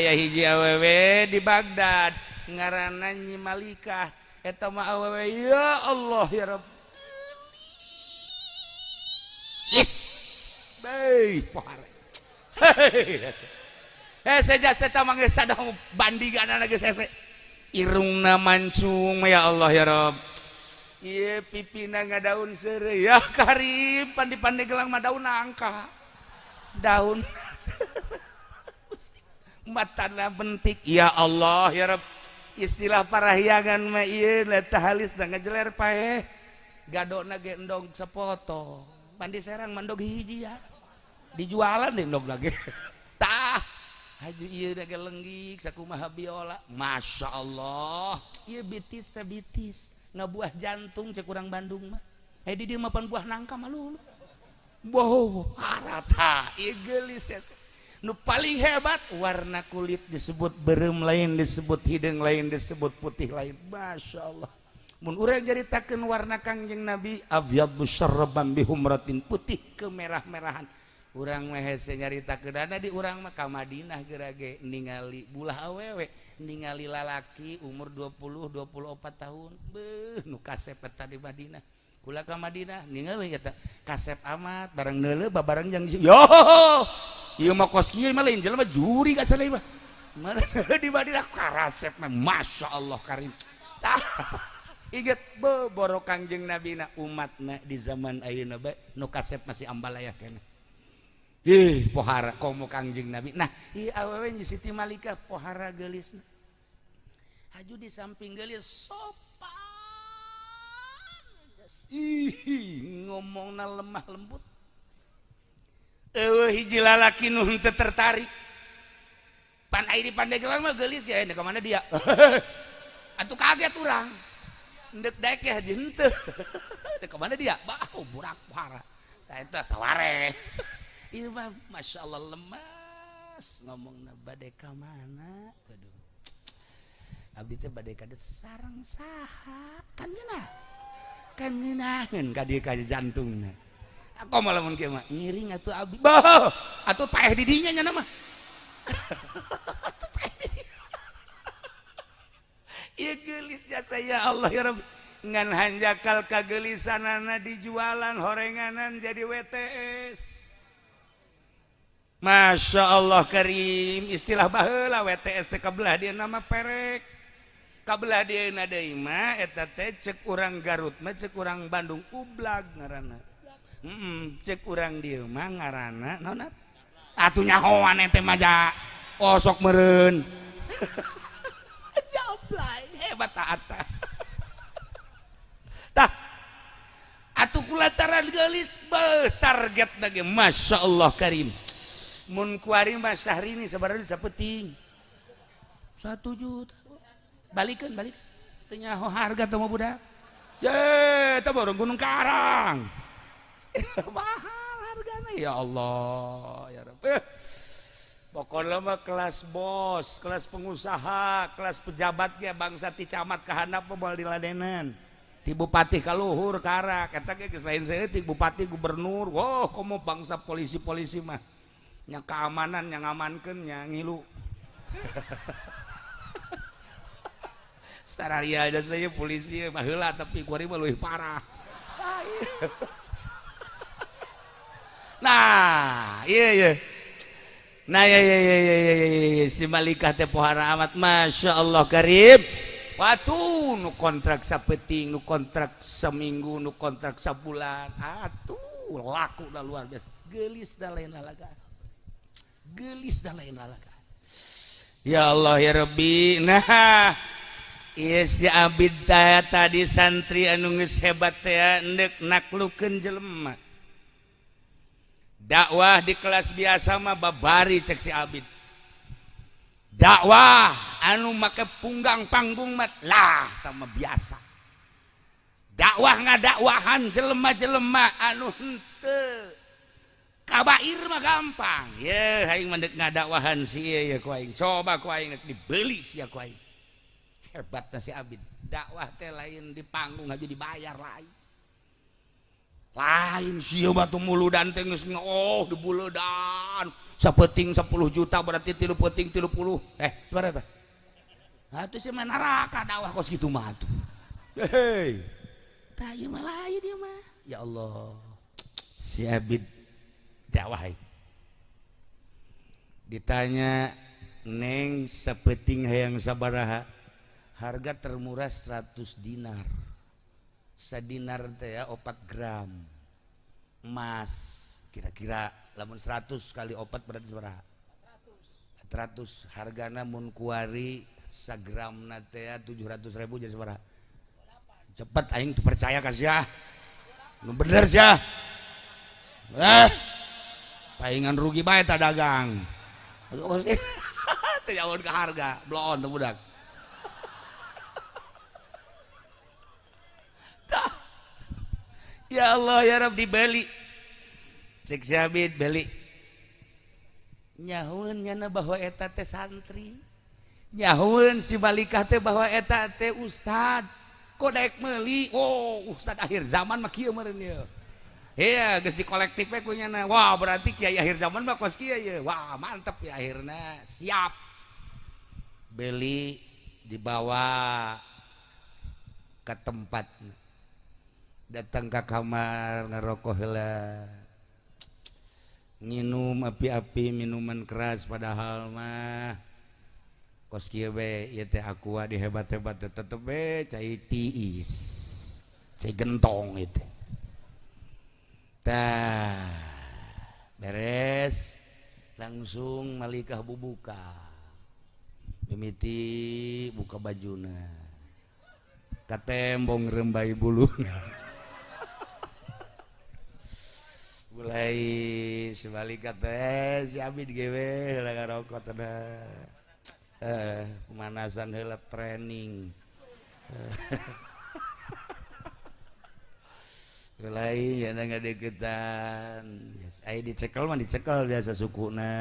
ya hiji awewe di Baghdad ngaranna Nyi Malikah. Eta mah awewe, ya Allah ya Rabb. Baik, pohare. Hese jasa eta mah geus sadang bandinganana geus hese. Irungna mancung, ya Allah ya Rabb. Ieu pipina ngadaun seureuy ya karim, pandi-pandi gelang mah daun nangka. Daun matana bentik, ya Allah ya Rabb. Istilah parahyangan mah ieu letah halis da ngajeler paeh. Gadona ge endog sepoto. Pandi Serang mandog hiji ya. Dijualan deh endog lagi. Tah, haju ieu da ge lenggik sakumaha biola. Masya Allah. Ieu bitis teh bitis. Ngabuah jantung cek urang Bandung mah. Eh di dieu mah pan buah nangka mah lulu. Wow, harata ieu geulis hese. Nu paling hebat warna kulit disebut berem lain, disebut hideung lain, disebut putih lain. Masya Allah. Mun urang nyaritakeun warna Kangjeng Nabi abyadu syarraban bihumratin, putih kemerah-merahan. Urang mah hese nyaritakeun di urang mah ka Madinah geura ge ningali bulah awewe, ningali lalaki umur 20 24 tahun. Beuh, nu kasep eta di Madinah. Kula ka Madinah ningali eta kasep amat barang neuleuh babareng jeung yo. Ieu mah kos kieu mah lain jelema juri ka saleh mah. Mana di Madinah karasep mah Masya Allah karim. Tah, inget boro Kangjeng Nabi na umatna di zaman ayeuna bae nu kasep masih ambalaya keneh. Ih, pohara komo Kangjeng Nabi. Nah, ieu awewe Nyi Siti Malikah pohara geulisna. Haju di samping geulis sopan. Ih, ngomongna lemah lembut. Eueuh hiji lalaki nu henteu tertarik. Pan ai di Pandeglang mah geulis ge, ka mana dia? Atuh kaget urang. Ndek daek ge haji henteu. Dek ka mana dia? Bah, burak pohara. Tah eta saware. Ieu mah Masya Allah lemas ngomongna, bade ka mana? Aduh. Abdi teh bade ka sareng saha? Kan ngeunah. Kan ngeunaheun ka dieu ka jantungna. Aku malah mun kieu mah ngiring atuh abdi. Bah, atuh paeh di dinya nya mah. Atuh paeh di dinya. Ieu geulis jasa ya Allah ya Rabbi. Ngan hanjakal kagelisanana dijualan horenganan jadi WTS. Masya Allah karim, istilah baheula WTS teh kabelah dia nama perek. Kabelah dia deui mah eta teh cek urang Garut mah, cek urang Bandung ublag ngaranna. Cek urang dieu mah ngaranna naon atuh nyahoan ente mah ja osok meureun. Jablay hebat taat. Atuh kulataran geulis beuh target lagi Masya Allah karim. Mun kuari mah Syahrini sabaraha sapeting 1 juta. Balikeun balik. Teu nyaho harga teh mah budak. Ye, teh baru Gunung Karang. Mahal hargana ya Allah ya Rabb. Pokoknya mah kelas bos, kelas pengusaha, kelas pejabatnya bangsa ti camat ka handap mah moal diladenan. Ti bupati ka luhur karak eta ge geus lain saeutik bupati gubernur. Wah, komo bangsa polisi-polisi mah nya keamanan nya ngamankeun nya ngilu. Sararia aja saya polisi baheula tapi kuari mah leuwih parah. Nah, iya iya. Nah ya ya ya ya ya ya si Malikah teh pohara amat Masya Allah karim. Watuh nu kontrak sapeting, nu kontrak seminggu, nu kontrak sabulan. Atuh laku dah luar biasa. Geulis dah lain lalaga. Geulis dah lain lalaga. Ya Allah ya Rabbi. Nah, ieu si Abid teh tadi santri anu geus hebat teh endek naklukeun jelema. Dakwah di kelas biasa mah babari cek si Abid. Dakwah anu make punggang panggung mah lah tah mah biasa. Dakwah ngadakwahan jelema-jelema anu henteu kabair mah gampang. Ye aing mah deuk ngadakwahan si ieu ye ku aing. Coba ku aing dibeli sia ku aing. Hebatna si Abid. Dakwah teh lain di panggung aja dibayar lain. Lain sia batu muludan teh geus oh dibuledan sapeting 10 juta berarti 3 peting 30 sabaraha teh atuh sia mah neraka dakwah kos kitu mah atuh hei tah ieu mah lain ieu mah ya Allah si Abid dakwah ditanya neng sapeting hayang sabaraha harga termurah 100 dinar. Sadinar teh ya 4 gram emas kira-kira lamun 100 kali 4 berarti sabaraha 400 hargana mun kuari sagramna teh 700.000 jadi sabaraha cepet aing teu percaya ka sia nu bener sia paingan rugi bae ta dagang teu jauh ka harga bloon teh budak. Ya Allah ya Rabb dibeli cek si Abid beli nyahueun nyana bahwa eta teh santri nyahueun si Malikah teh bahwa eta teh ustad kok daek meuli oh ustad akhir zaman mah kieu meureun ieu iya geus dikolektif we ku nyana wah berarti kiai akhir zaman mah kos kieu ye wah mantep ya akhirna siap beli dibawa ke tempat datang ke kamar ngerokok heula nginum api-api minuman keras padahal mah kos kieu we ieu teh aqua dihebat-hebat tetep we cai tiis cai gentong ieu teh tah beres langsung Malikah bubuka mimiti buka bajuna katembong rembai buluna mulai sebalik teh si Abid gewe heula ngarokok teh pemanasan heula training mulai ya ngadeukeutan aya dicekel mah dicekel biasa sukuna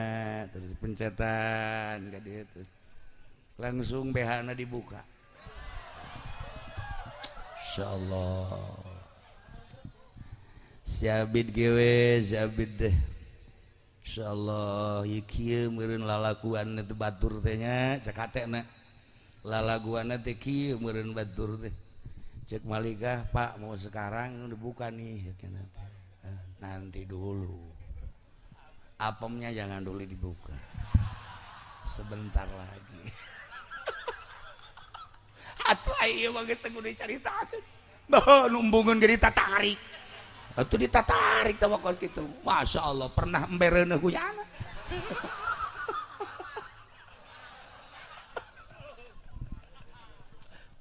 terus pencetan ka dieu langsung BH-na dibuka insyaallah si Abid gewe si Abid deh insyaallah ieu kieu meureun lalaguan teh batur teh nya cek hatena lalaguanna teh kieu meureun batur teh cek Malikah Pak mau sekarang dibuka nih nanti dulu apemnya jangan dulu dibuka sebentar lagi atuh ieu mah geus teu kudu dicaritakeun bah numbungeun ge ditatarik atuh ditatarik teh kos kitu Masya Allah pernah embereuneuh ku yana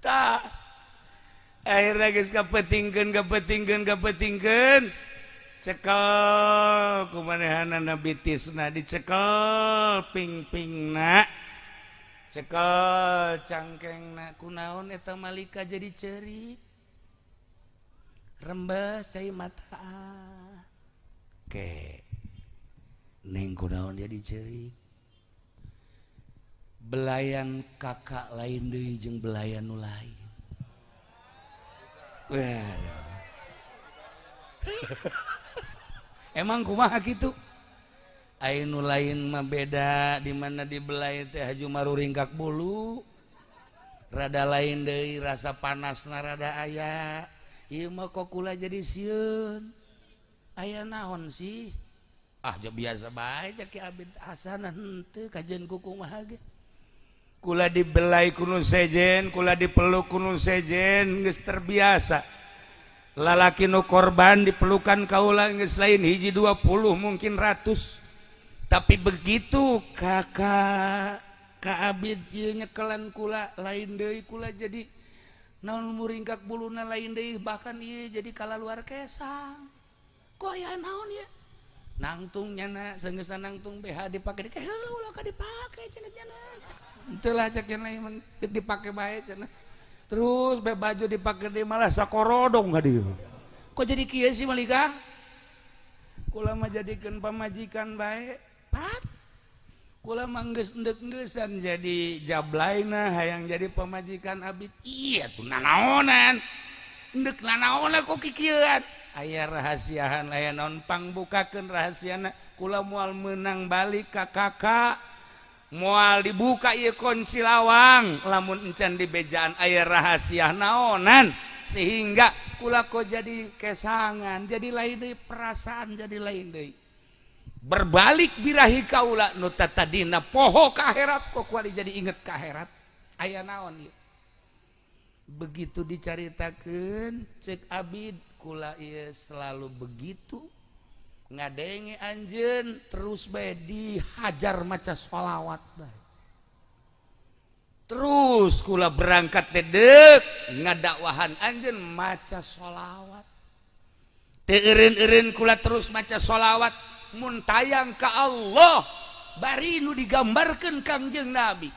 tah Akhirnya geus kapetingkeun kapetingkeun kapetingkeun, cekel kumanehanana bitisna, dicekel pingpingna, cekel cangkengna. Kunaon eta Malika jadi cerik, rembes cai mata ke neng? Kunaon jadi cerik? Belayan kakak lain deui jeung belayan nu lain. Wah. Emang kumaha kitu? Aya nu lain mah beda, di mana dibelai teh haju maruringkak bulu. Rada lain deui, rasa panasna rada aya. Ieu mah kok kula jadi sieun. Aya naon sih? Ah, ja biasa bae ja Ki Abid, asana henteu kajeun ku kumaha ge. Kula dibelai ku nu sejen, kula dipeluk ku nu sejen, geus terbiasa. Lalaki nu korban dipelukan kaula geus lain hiji 20, mungkin ratus. Tapi begitu kakak Ka Abid ieu nyekelan kula, lain deui kula jadi naon, muringkak buluna lain deui, bahkan ieu jadi kalaluar kesang. Kok aya naon ya? Nangtung nyana sanggeusna nangtung BH dipake di heula, ulah ka dipake cenah nyana. Henteu lah cek cenah, dipake bae cenah. Terus be baju dipake di malah sakorodong ka dieu. Kok jadi kieu sih, Malika? Kula mah jadikeun pamajikan bae. Pat. Kula mah geus endek-engeusan jadi jablaina, hayang jadi pamajikan Abid. Iya tuh nanaonan. Endek nanaonan kok kikieuan? Aya rahasiahan, aya naon, pangbukakeun rahasiana. Kula moal menang balik ka kakak, moal dibuka ieu kunci lawang lamun encan di bejaan aya rahasia naonan, sehingga kula kok jadi kesangan, jadi lain deui perasaan, jadi lain deui, berbalik birahi kaula. Nu tadina poho ka akhirat, kok kuari jadi inget ka akhirat. Aya naon ieu? Begitu dicaritakeun, cek Abid, kula ieu selalu begitu ngadenge anjeun, terus bae dihajar maca sholawat bae. Terus kula berangkat dedek ngadakwahan anjeun maca sholawat, teu eureun-eureun kula terus maca sholawat. Mun tayang ka Allah, bari nu digambarkeun Kangjeng Nabi,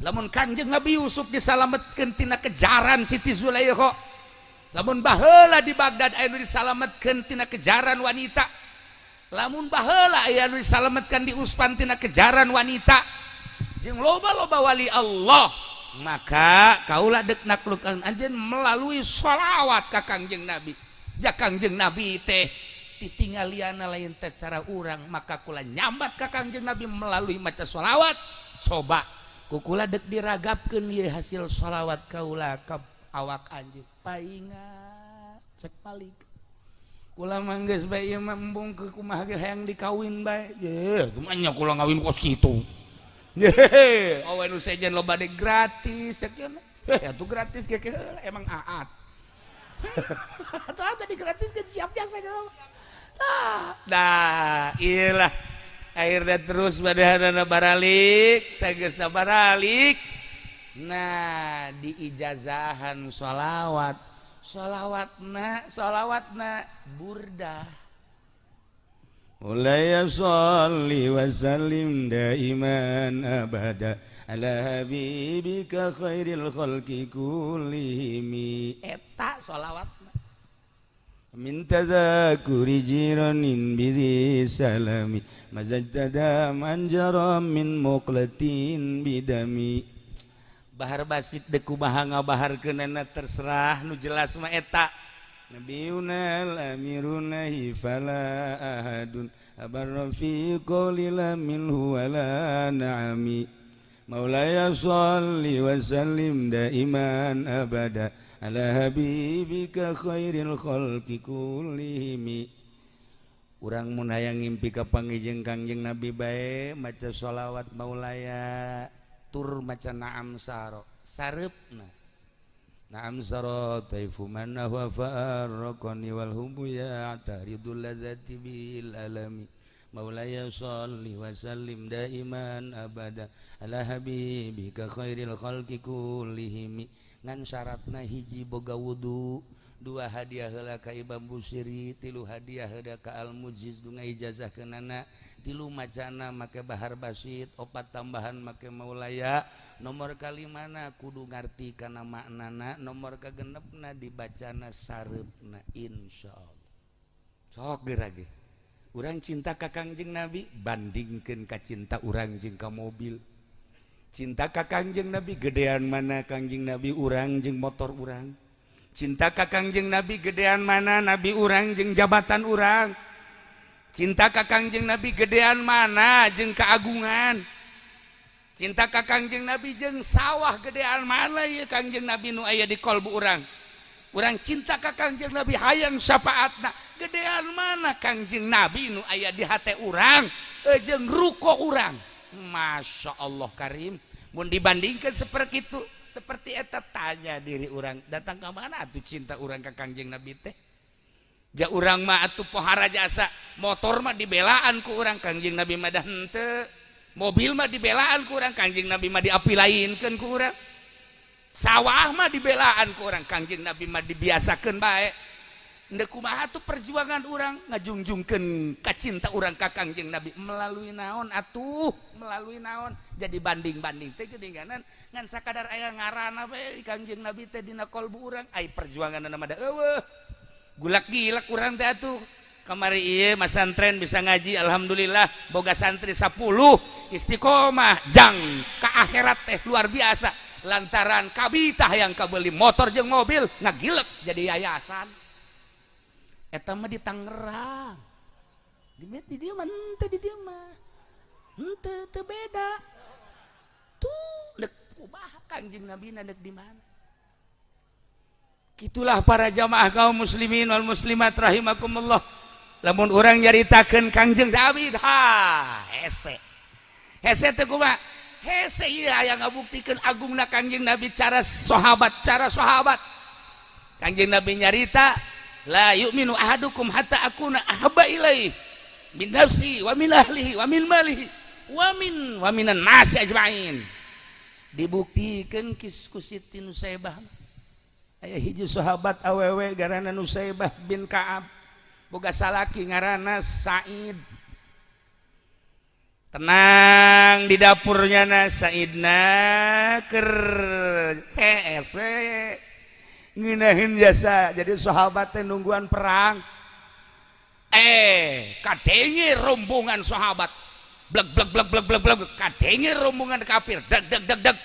lamun Kangjeng Nabi Yusuf disalametkeun tina kejaran Siti Zulaikha, lamun baheula di Baghdad aya nu disalametkeun tina kejaran wanita, lamun baheula aya nu disalametkeun di Uspan tina kejaran wanita, jeung loba-loba wali Allah, maka kaula dek naklukan anjeun melalui sholawat ka Kangjeng Nabi. Ja Kangjeng Nabi teh titinggaliana lain teh cara urang, maka kula nyambat ka Kangjeng Nabi melalui maca sholawat. Coba ku kula dek diragapkeun ieu hasil sholawat kaula ka awak anjeun. Paingat, cek Malik, kula mah geus bae ieu mah, embung ke kumaha ge hayang dikawin bae. Ye, kumaha nya kula ngawin kos kitu? Ye, awe nu sejen loba de gratis cek nya. Heh, atuh gratis ge emang aat. Atuh tadi gratis kan siap jasa. Nah, iyalah, akhirnya terus pada baralik sageus baralik. Nah, diijazahan sholawat, sholawatna, sholawatna burdah. مولاي صل وسلم دائما أبدا على حبيبك خير الخلق كلهم. Eta sholawatna. من تذاكر جيران بذي سلام مزجت دما جرى من مقلة بدمي. Bahar basit dek kumaha ngabaharkeunana terserah, nu jelas mah eta نبينا الأمير فلا أحد أبر في قول لا منه ولا نعمي. مولاي صل وسلم دائما أبدا على حبيبك خير الخلق كلهم. Urang mun hayang ngimpi ka panggih Kangjeng Nabi bae, maca sholawat maulaya tur maca naam saro sareupna. Naam saro taifu man huwa farraqani wal hubu ya'taridul ladzati bil alami. مولاي صل وسلم دائما أبدا على حبيبك خير الخلق كلهم. Ngan syaratna hiji, boga wudu, dua, hadiah heula ka Imam Busiri, tilu, hadiah heula ka Al Mujiz nu ijazah kenana, tilu, macana make Bahar Basit, opat, tambahan make Maulaya, nomor kalimana kudu ngarti kana maknana, nomor kagenepna dibacana sareupna. Insyaallah sok geura ge urang cinta ka Kangjeng Nabi, bandingkeun ka cinta urang jeung ka mobil. Cinta ka Kangjeng Nabi gedean mana Kangjeng Nabi urang jeung motor urang? Cinta ka Kangjeng Nabi gedean mana Nabi urang jeung jabatan urang? Cinta ka Kangjeng Nabi gedean mana jeung keagungan? Cinta ka Kangjeng Nabi jeung sawah gedean mana ya Kangjeng Nabi nu aya di kolbu urang? Urang cinta ka Kangjeng Nabi, hayang syafaatna, gedean mana Kangjeng Nabi nu aya di hate urang jeung ruko urang? Masya Allah Karim, mun dibandingkan seperti itu, seperti eta, tanya diri urang, datang ke mana atuh cinta urang ke Kangjeng Nabi teh? Ja urang mah atuh pohara jasa, motor mah dibelaan ku urang, Kangjeng Nabi mah dah henteu. Mobil mah dibelaan ku urang, Kangjeng Nabi mah diapilainkeun ku urang. Sawah mah dibelaan ku urang, Kangjeng Nabi mah dibiasakeun bae. Ndek kumaha tuh perjuangan urang ngajungjungkeun kacinta urang ka Kangjeng Nabi? Melalui naon atuh? Melalui naon? Jadi banding-banding teh geuninganan ngan sakadar aya ngaranna bae Kangjeng Nabi teh dina kolbu urang, ai perjuanganna mah da eueuh. Gulak gilak urang teh atuh. Kamari ieu masantren bisa ngaji, alhamdulillah boga santri 10 istiqomah jang ka akhirat teh luar biasa, lantaran kabita yang kabeli motor jeung mobil ngagilek jadi yayasan. Eta mah di Tangerang, di dieu mah henteu, di dieu mah henteu, teu beda tuh. Dek kumaha Kangjeng Nabi, dek di mana? Itulah para jamaah kaum muslimin wal muslimat rahimakumullah, lamun urang nyaritakeun Kangjeng Nabi, ha, hese hese teh. Kumaha hese? Ieu aya ngabuktikeun agungna Kangjeng Nabi, cara sahabat, cara sahabat. Kangjeng Nabi nyarita, la yu'minu ahadukum hatta akuna ahabba ilaihi min nafsi wa min ahlihi wa min malihi wa minan nasi ajmain. Dibuktikan ku Siti Nusaibah. Aya hiji sahabat awewe garana Nusaibah bin Ka'ab, boga salaki ngaranna Said. Tenang di dapurnya na Saidna ker hees we ngeunaheun jasa. Jadi sahabat teh nungguan perang, eh kadenge rombongan sahabat blek blek blek blek blek blek, kadenge rombongan kafir deg deg deg deg.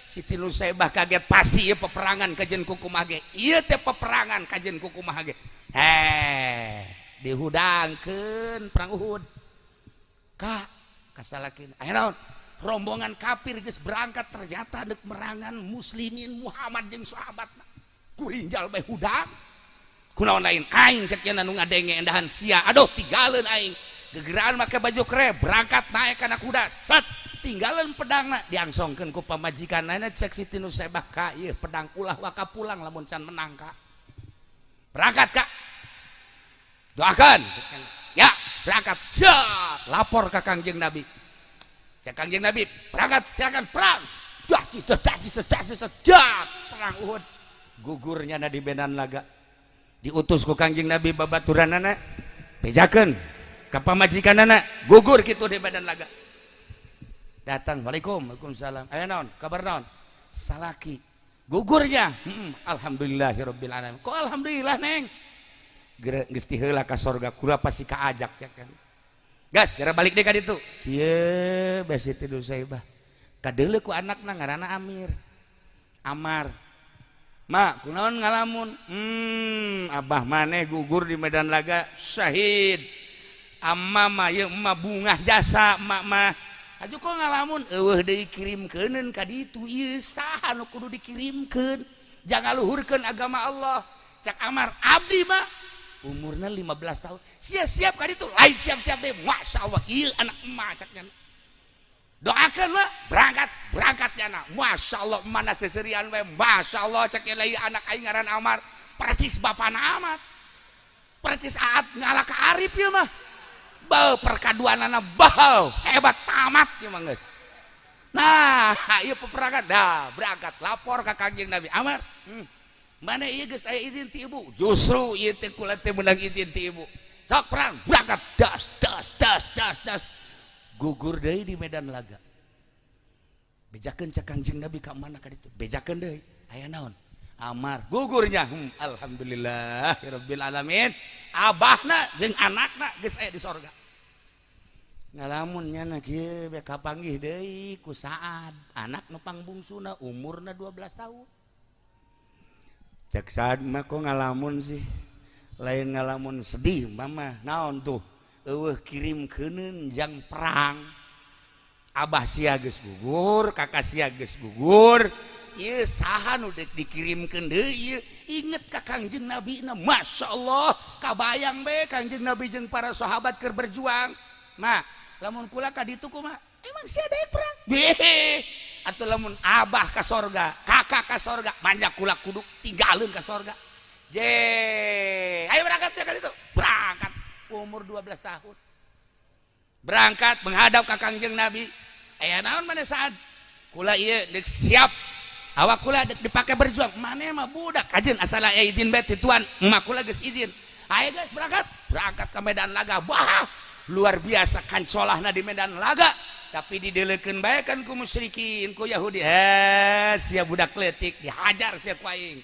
Siti Nusaibah kaget, pasti ieu peperangan kajen kukumaha ge, ieu teh peperangan kajen kukumaha ge. Eh, dihudangkeun perang Uhud ka kasalakina. Aya naon? Rombongan kafir geus berangkat, ternyata dek merangan muslimin Muhammad jeung sahabatna. Kurinjal bae hudang, kunaon lain aing cek nu ngadenge endahan sia. Aduh, tinggalin aing gegeraan make baju kere, berangkat naik kana kuda, set, tinggalin pedangna, diangsongkeun ku pamajikanna. Cek Siti Nusaibah, ka ieu pedang ulah waka pulang lamun can menang. Ka berangkat, kak, doakan ya. Berangkat, siap, lapor ke Kangjeng Nabi. Cek Kangjeng Nabi, berangkat, silakan perang. Dah dah dah dah dah, perang Uhud, gugurnya na di medan laga. Diutus ku Kangjeng Nabi babaturanana, bejakeun ka pamajikanana gugur kitu di medan laga. Datang, waalaikum, waalaikumsalam, aya naon, kabar naon? Salaki gugurnya. Alhamdulillahirabbil alamin. Kok alhamdulillah, neng? Geus tiheula ka sorga, kula pasti kaajak ya kan. Gas gara balik deui ka ditu. Kieu bae Siti Nusaibah kadeuleu ku anakna ngaranna Amir, Amar. Ma, kunaon ngalamun? Abah maneh gugur di medan laga, syahid. Amma mah ieu emak bungah jasa emak mah. Aju kok ngalamun? Eueuh deui kirimkeuneun ka ditu, ieu saha nu kudu dikirimkeun jangan luhurkeun agama Allah? Cak Amar, abdi mah umurna 15 tahun. Siap-siap ka ditu, lain siap-siap deh. Masya Allah, ieu anak emak caknya. Doakan mah, berangkat, berangkat jana. Masya Allah, mana seserian we. Masya Allah, cek lain anak aing ngaran Amar, persis bapana amat, persis aat ngalah ka Arif ya mah. Bau perkaduanana bau hebat, tamat ya mah geus. Nah, ieu peperangan dah berangkat lapor ka Kangjeng Nabi. Amar, mana ieu geus aya izin ti ibu? Justru ieu teh kula teh meunang izin ti ibu. Sok perang, berangkat, das das das das das. Gugur deui di medan laga. Bejakeun cek Kangjeng Nabi ka mana ka ditu? Bejakeun deui. Aya naon? Amar gugurnya. Alhamdulillah rabbil alamin. Abahna jeung anakna geus aya di sorga. Ngalamun nyana kieu be kapanggih deui ku Saad, anak nu pangbungsuna, umurna 12 tahun. Cek Saad mah, kok ngalamun sih? Lain ngalamun sedih mama, naon tuh? Eueuh kirim keuneun jang perang. Abah sia geus gugur, kakak sia geus gugur. Ieu saha nu deuk dikirimkeun deui ieu? Inget ka Kangjeng Nabi na, Masya Allah, kabayang be Kangjeng Nabi jeung para sahabat keur berjuang. Nah, lamun kula ka ditu kumaha? Emang sia daek perang? Beh, atuh lamun abah ka sorga, kakak ka sorga, banyak kula kudu tinggalin ka sorga. Je, ayo berangkat ya ka ditu. Berangkat umur 12 tahun. Berangkat menghadap ka Kangjeng Nabi. Aya naon mana, Saad? Kula ieu deuk siap, awak kula dek dipake berjuang. Mana mah budak kajen, asal aya izin bae ti tuan. Emak kula geus izin. Ayo guys, berangkat. Berangkat ke medan laga. Wah, luar biasa kancolahna di medan laga, tapi didelekeun bae kan ku musyrikin, ku Yahudi. Eh, sia budak letik, dihajar sia ku aing.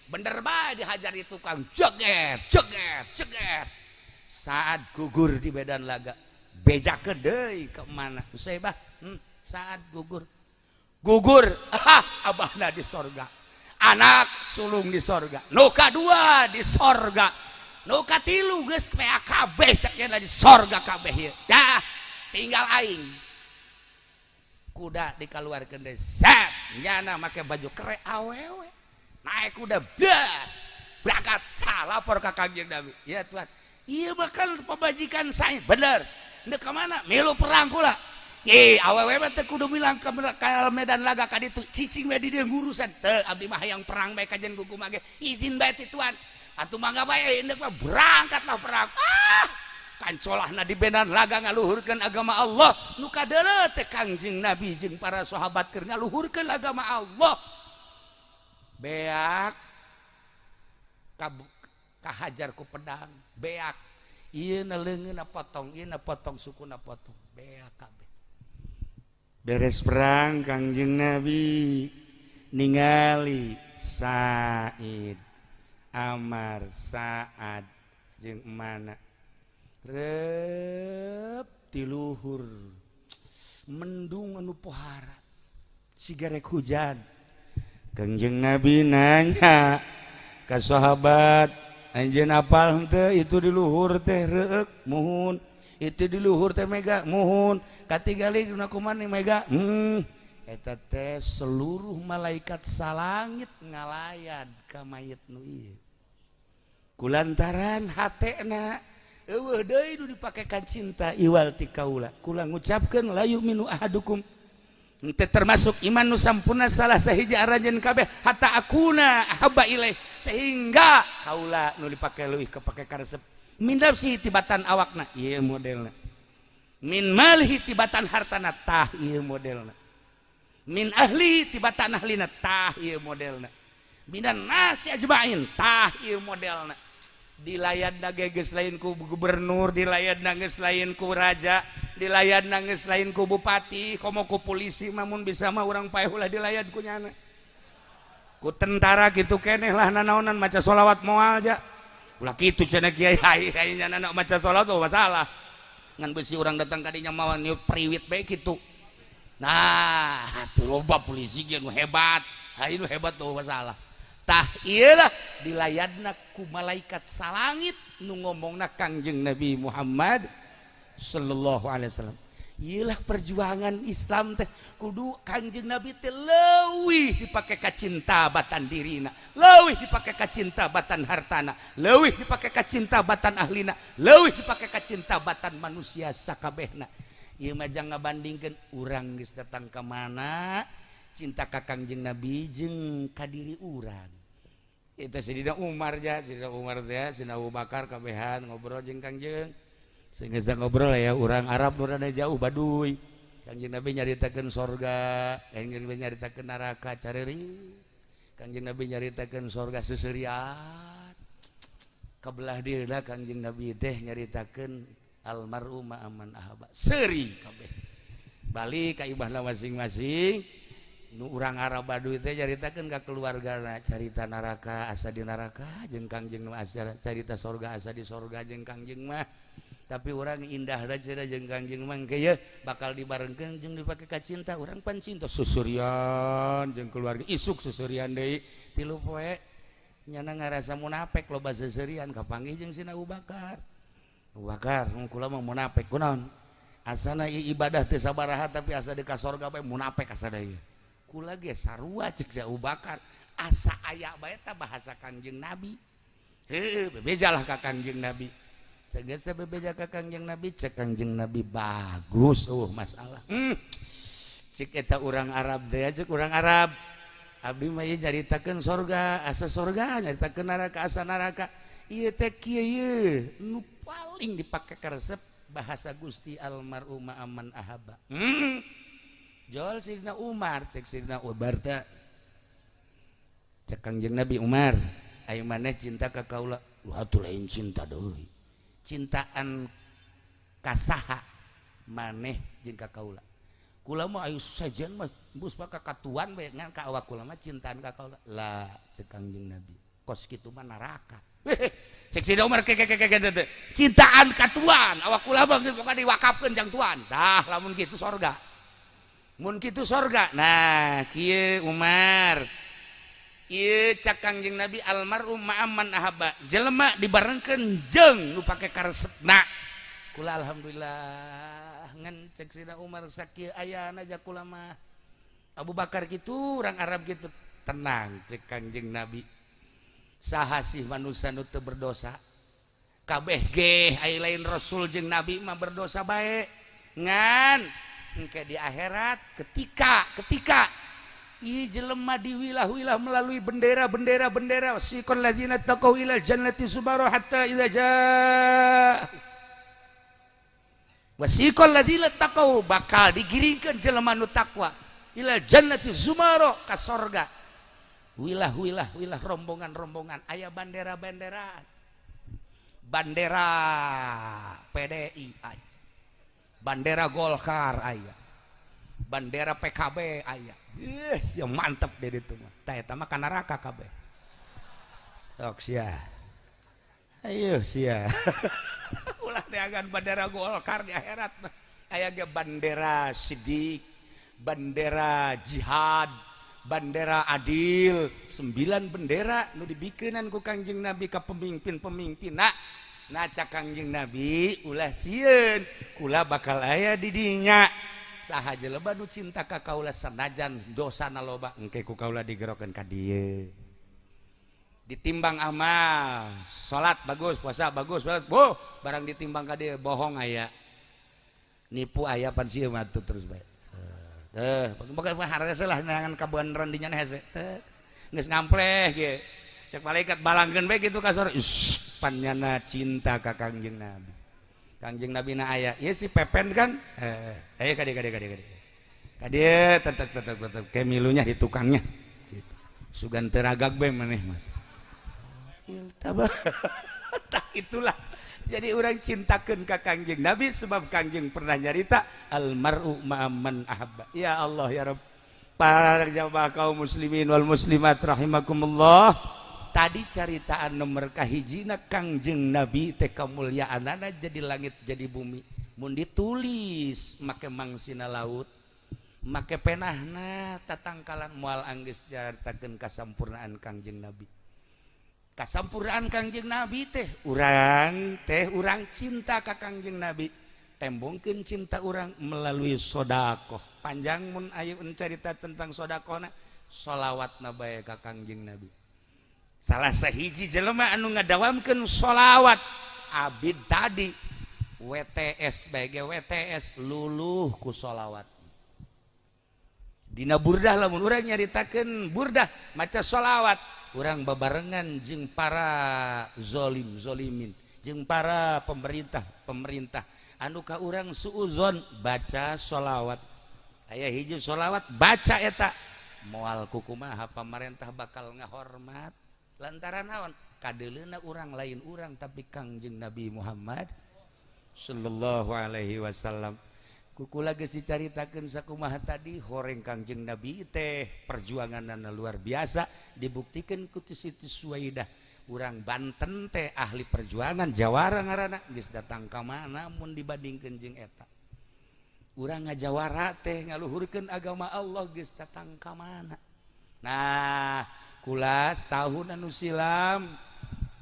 Bener bae dihajar itu tukang jeget jeget jeget. Saat gugur di medan laga, bejakeun deui ke mana Usaibah? Saat gugur gugur, ah, abahna di sorga, anak sulung di sorga, nu kadua di sorga, nu katilu geus PAKB cek di sorga kabeh ieu. Dah tinggal aing. Kuda dikeluarkan deh, set nyana make baju kere awewe naik kuda, blah, berangkat. Lapor ke Kangjeng Nabi. Ya tuan, iya bakal pemajikan saya bener. Ndek ke mana? Milu perang kula. Ih, awewe mah teu kudu bilang ke medan laga ka ditu, cicing we di dieu ngurusan. Teu, abdi mah hayang perang bae kajen kumaha ge. Izin bae ti tuan. Atuh mangga bae indek mah, berangkatlah perang. Ah, kancolahna di medan laga ngaluhurkeun agama Allah. Nu kadeuleu teh Kangjeng Nabi jeung para sahabat keur ngaluhurkeun agama Allah. Beak kahajar ku pedang, beak. Ieu na leungeunna potong, ieu na potong, sukuna potong, beak kabeh. Beres perang, Kangjeng Nabi ningali Said, Amar, Saad jeung mana rep ti luhur mendung anu pohara siga rek hujan. Kangjeng Nabi nanya ka sahabat, "Anjeun apal henteu itu di luhur teh reuk?" "Muhun." "Itu di luhur teh mega?" "Muhun." "Katingali dina kumaha mega?" Eta teh seluruh malaikat salangit ngalayat ka mayit nu ieu kulantaran hatena eueuh deui nu dipake kan cinta iwal ti kaula. Kula ngucapkeun, la yu'minu ahadukum, henteu termasuk iman nu sampurna salah sahiji aranjeun kabeh, hatta akuna ahabba ilaih, sehingga kaula nu dipake leuwih kapake karesep, min nafsi, tibatan awakna, ieu modelna, min malihi, tibatan hartana, tah ieu modelna, min ahli, tibatan ahlina, tah ieu modelna, minan nasi ajmain, tah ieu modelna. Dilayat geus lain ku gubernur, dilayat geus lain ku raja, dilayat geus lain ku bupati, komo ku polisi. Mamun bisa mah urang paeh ulah dilayat ku nyana, ku tentara gitu keneh lah. Nanaonan maca sholawat moal ja, ulah kitu cenah kiai. Ai ai nyana maca sholawat oh masalah, ngan besi urang datang kadinya mawa niup priwit bae kitu. Nah, atuh loba polisi ge nu hebat, hai nu hebat tuh masalah. Tah, iyalah dilayadna ku malaikat salangit nu ngomongna Kangjeng Nabi Muhammad sallallahu alaihi wasallam. Iyalah perjuangan Islam teh kudu Kangjeng Nabi teh leuwih dipake kacinta batan dirina, leuwih dipake kacinta batan hartana, leuwih dipake kacinta batan ahlina, leuwih dipake kacinta batan manusia sakabehna. Ieu mah jang ngabandingkeun urang geus datang ka mana cinta ka Kangjeng Nabi jeung ka diri urang. Itu Sidina Umar ja, Sidina Umar teh, Sidina Abu Bakar kabehan ngobrol jeung Kangjeng. Sehingga ngobrol ya orang Arab nu rada jauh Baduy. Kangjeng Nabi nyaritakeun sorga, Kangjeng Nabi nyaritakeun neraka careuring. Kangjeng Nabi nyaritakeun sorga seuseurian. Kabelah dieuna Kangjeng Nabi teh nyaritakeun almar'u ma'aman ahaba. Seuri kabeh. Balik ka imahna masing-masing. Nu urang Arab Baduy teh nyaritakeun ka keluargana carita neraka asa di neraka jeung Kangjeng mah asa carita sorga asa di sorga jeung Kangjeng mah. Tapi orang indah aja jeung Kangjeng mah engke bakal dibarengkeun jeung dipake ka cinta urang pan cinta susurian jeung keluarga isuk susurian deui 3 poe nyana ngarasa munafik loba seuseurian kapanggih jeung Sina Abu Bakar. Abu Bakar kula mah munafik kunaon asana ibadah teu sabaraha tapi asa di ka sorga bae munafik asa deui. Kula ge sarua cek si Abu Bakar asa aya bae ta bahasa Kangjeng Nabi. Heuh bebejalah ka Kangjeng Nabi. Sageus bebeja ka Kangjeng Nabi cek Kangjeng Nabi bagus masalah. Cek eta urang Arab teh cek urang Arab. Abdi mah ieu nyaritakeun sorga asa sorga nyaritakeun neraka asa neraka. Ieu teh kieu ieu nu paling dipake karesep bahasa Gusti almar'u ma'aman ahaba. Jol Sidna Umar cek Sidna Umar teh cek Kangjeng Nabi Umar ayo maneh cinta ka kaula atuh lain cinta deui cintaan kasaha maneh jeung ka kaula kula mah ayo sejen mah bus mah ka tuan bae ngan ka awak kula mah cintaan ka kaula lah cek Kangjeng Nabi kos kitu mah neraka. Cek Sidna Umar ke cintaan ka tuan awak kula mah pokoka diwakafkeun jang tuan dah lamun kitu sorga. Mun kitu sorga. Nah, kieu Umar. Ieu cak Kangjeng Nabi almarhum ma'aman ahaba. Jelema dibarengkeun jeung nu pake karesepna. Kula alhamdulillah ngan cek Sidna Umar sakieu ayana ja kula mah. Abu Bakar kitu, urang Arab kitu. Tenang cek Kangjeng Nabi. Saha sih manusia nu teu berdosa? Kabeh ge aya lain rasul jeung nabi mah berdosa bae. Ngan engke di akhirat ketika ieu jelema diwilah-wilah melalui bendera-bendera bendera siqal ladzina taqau ila jannati subara hatta idza jaa wasiqal ladzina taqau bakal digiringkeun jelema nu takwa ila jannati zumara ka sorga wilah-wilah wilah rombongan-rombongan aya bandera-bandera bandera PDI aya bandera Golkar aya bandera PKB aya. Ih, sia mantep deh itu mah. Tah eta mah ka neraka kabeh. Sok sia. Ayo sia. Ulah neangan bandera Golkar di akhirat mah. Aya ge bandera Sidik, bandera jihad, bandera adil, 9 bendera nu dibikeunan ku Kangjeng Nabi ka pemimpin-pemimpin. Nah, nah cak Kangjeng Nabi ulah sieun, kula bakal aya di dinya. Saha jelema nu cinta ka kaula sanajan dosana loba engke ku kaula digerokeun ka dieu. Ditimbang amal, salat bagus, puasa bagus, boh, barang ditimbang ka dieu bohong aya. Nipu aya pan sieun mah terus bae. Teh, boga harese lah neangan kabeneran dinya hese. Teh, geus ngampleh ge. Cek malaikat balangkeun bae kitu ka sore. Panyana cinta ka Kangjeng Nabi. Kangjeng Nabi na aya. Ieu si Pepen kan? Ayo ka dieu ka dieu ka dieu ka dieu. Ka dieu tetep tetep tetep ke milunya di tukangnya. Gitu. Sugan teu ragag bae maneh mah. Tabah. Tak itulah. Jadi orang cintakeun ka Kangjeng Nabi sebab Kangjeng pernah nyarita almar'u ma'aman ahabba. Ya Allah ya Rabb. Para jamaah kaum muslimin wal muslimat rahimakumullah. Tadi caritaan nomor kahijina Kangjeng Nabi teh kamuliaanana jadi langit jadi bumi. Mun ditulis make mangsina laut, make penahna tatangkalan moal anggeus nyaritakeun kasampurnaan Kangjeng Nabi. Kasampurnaan Kangjeng Nabi teh urang cinta ka Kangjeng Nabi. Tembongkeun cinta urang melalui sodakoh. Panjang mun ayeuna carita tentang sodakohna, solawatna bae ka Kangjeng Nabi. Salah sahiji jelema anu ngadawamkeun solawat abid tadi WTS bae ge WTS luluh ku solawat. Dina burdah lamun urang nyaritakeun burdah maca solawat urang babarengan jeung para zolim zolimin jeung para pemerintah pemerintah anu ka urang suuzon baca solawat. Aya hiji sholawat baca eta moal kukumaha pamarentah bakal ngahormat lantaran naon? Kadeleuna urang lain urang, tapi Kangjeng Nabi Muhammad sallallahu alaihi wasallam. Ku kula geus dicaritakeun sakumaha tadi, horeng Kangjeng Nabi teh perjuanganna luar biasa, dibuktikan ku Siti Suwaidah. Urang Banten teh ahli perjuangan, jawara ngaranna, geus datang ka mana mun dibandingkeun jeung eta. Urang ngajawara teh ngaluhurkeun agama Allah, geus datang ka mana. Nah, kula tahun anu silam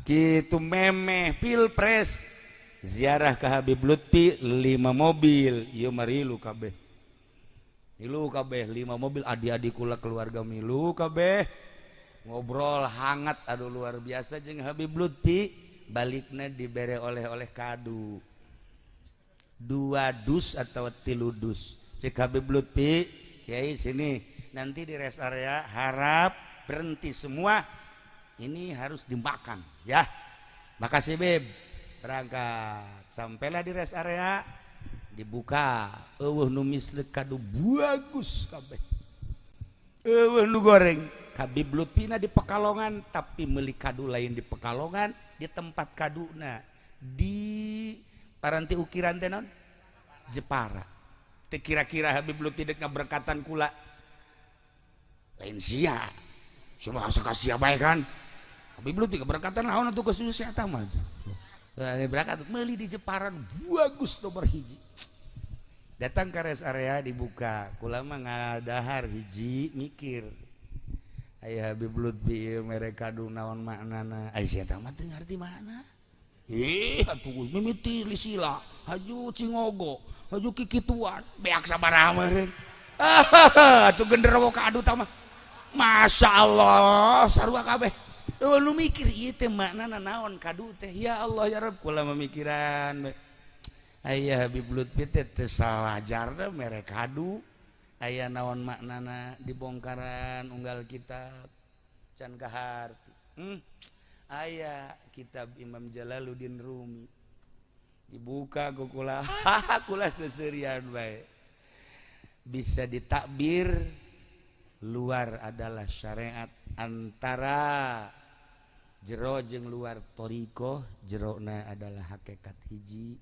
kitu memeh pilpres ziarah ke Habib Lutfi 5 mobil, ieu mah rilu kabeh, milu kabeh 5 mobil, adik-adik kula, keluarga milu kabeh, ngobrol hangat, aduh, luar biasa jeung Habib Lutfi. Balikna dibere oleh-oleh kadu 2 dus atau 3 dus. Cek Habib Lutfi, "Kiai, sini, nanti di rest area harap berhenti semua, ini harus dimakan ya." "Makasih, Bib." Berangkat, sampailah di rest area, dibuka, euweuh nu misleuk, kadu bagus kabeh, euweuh nu goreng. Habib Lutfi di Pekalongan, tapi meuli kadu lain di Pekalongan, di tempat kaduna di paranti ukiran teh non Jepara. Teu kira-kira Habib Lutfi dek ngaberkatan kula, lain sia cuma asa sia bae kan. Habib Lutfi keberkatan naon atuh geus sia eta mah. Berangkat meuli di Jepara bagus nomor hiji. Datang ke rest area, dibuka, kula mah ngadahar hiji, mikir, aya Habib Lutfi mere kadu, naon maknana? Ai sia mah teu ngarti makna. Ih atuh mimiti lisila haju cingogo haju kikituan beak sabaraha meureun. Atuh genderuwo kadu tah mah, Masya Allah, sarua kabeh. Oh, lu mikir ieu teh maknana naon kadu teh? Ya Allah ya Rabb, kula memikiran. Aya Habib Lutfi teh teu sawajarna mere kadu, aya naon maknana? Dibongkaran unggal kitab can kaharti. Aya kitab Imam Jalaluddin Rumi, dibuka ku kula, kula seserian bae. Bisa ditakbir luar adalah syariat, antara jero jeung luar thoriqoh, jerona adalah hakikat hiji.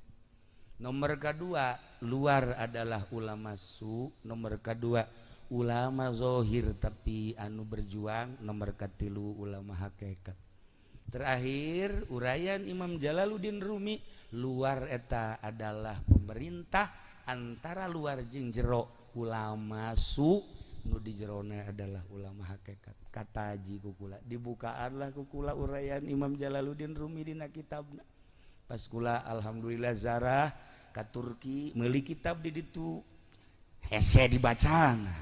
Nomor kedua, luar adalah ulama su. Nomor kedua, ulama zohir tapi anu berjuang. Nomor katilu, ulama hakikat. Terakhir, uraian Imam Jalaluddin Rumi, luar eta adalah pemerintah, antara luar jeung jero ulama su, nu di jerona adalah ulama hakikat. Kata haji kukula, dibukaanlah kukula uraian Imam Jalaluddin Rumi dina kitabna. Pas kula alhamdulillah zarah ka Turki, meuli kitab di ditu, hese dibacana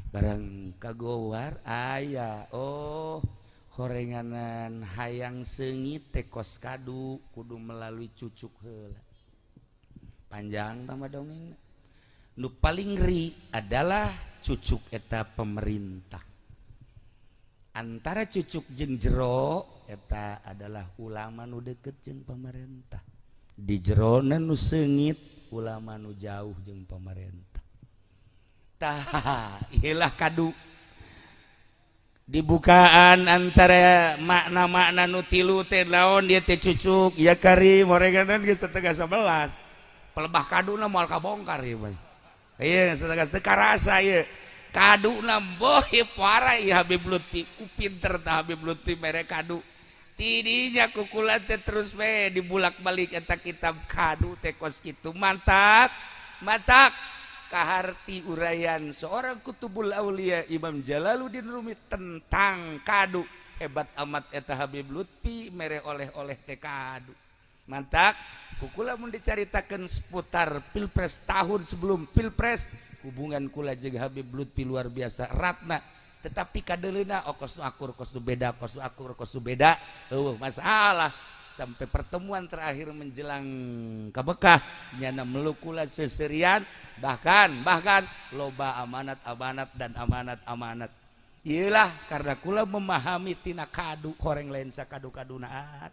barang kagowar aya. Oh, horenganan hayang seungit teh kos kadu, kudu melalui cucuk heula. Panjang tambah dongeng. Nu paling ngeri adalah cucuk eta pemerintah, antara cucuk jeung jero eta adalah ulama nu deket jeung pemerintah, di jerona nu seungit ulama nu jauh jeung pemerintah. Tah, iyalah kadu dibukaan antara makna-makna nu tilu teh naon dia teh cucuk ya kari moreganan geus 10.30, pelebah kaduna moal kabongkar ieu mah. Iya, setengah teu karasa ieu kaduna. Boh, parah ieu Habib Lutfi, ku pinter tah Habib Lutfi mere kadu. Tidinya kukula teh terus we dibulak-balik eta kitab kadu teh kos kitu. Mantak matak kaharti uraian seorang kutubul aulia Imam Jalaluddin Rumi tentang kadu. Hebat amat eta Habib Lutfi mere oleh-oleh teh kadu. Mantak kukula mun dicaritakeun seputar pilpres, tahun sebelum pilpres, hubungan kula jeung Habib Lutfi luar biasa ratna, tetapi kadeleuna, oh, kos nu akur, kos nu beda, kos nu akur, kos nu beda, euweuh masalah sampai pertemuan terakhir menjelang ke Mekah. Nyana melukula seserian, bahkan bahkan loba amanat amanat dan amanat amanat. Iyalah, karena kula memahami tina kadu, horeng lain sakadu kadunaan.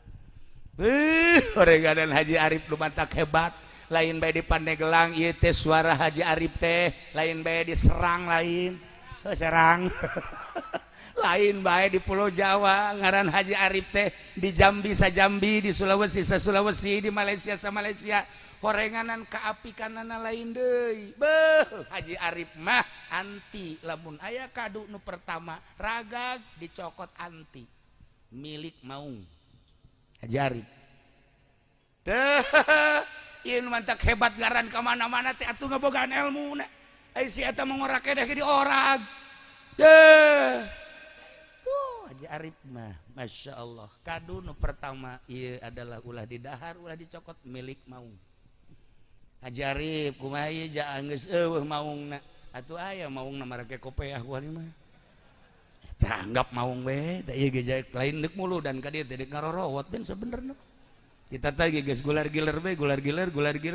Beuh, horenganan Haji Arif lu mantak hebat. Lain bae di Pandeglang ieu teh suara Haji Arif teh, lain bae di Serang lain. Serang. Lain bae di Pulau Jawa ngaran Haji Arif teh, di Jambi sa Jambi, di Sulawesi sa Sulawesi, di Malaysia sa Malaysia. Horenganan kaapikanana lain deui. Beuh, Haji Arif mah anti lamun aya kadu nu pertama ragag dicokot anti milik maung Haji Arif. Teh ieu mantak hebat ngaran ka mana-mana teh atuh ngabogaan elmuna. Ai si eta mah ngorak kedeh di orag. Teh tuh Haji Arif mah Masya Allah. Kadu nu pertama ieu adalah ulah didahar ulah dicokot milik maung. Haji Arif kumaha ieu geus eueuh maungna. Atuh aya maungna marake kopeah kuari mah. Tah anggap maung we, da ieu ge lain deuk mulu dan ka dieu teh deuk ngarorowot ben sabenerna. Kita teh geus gular-giler we, gular-giler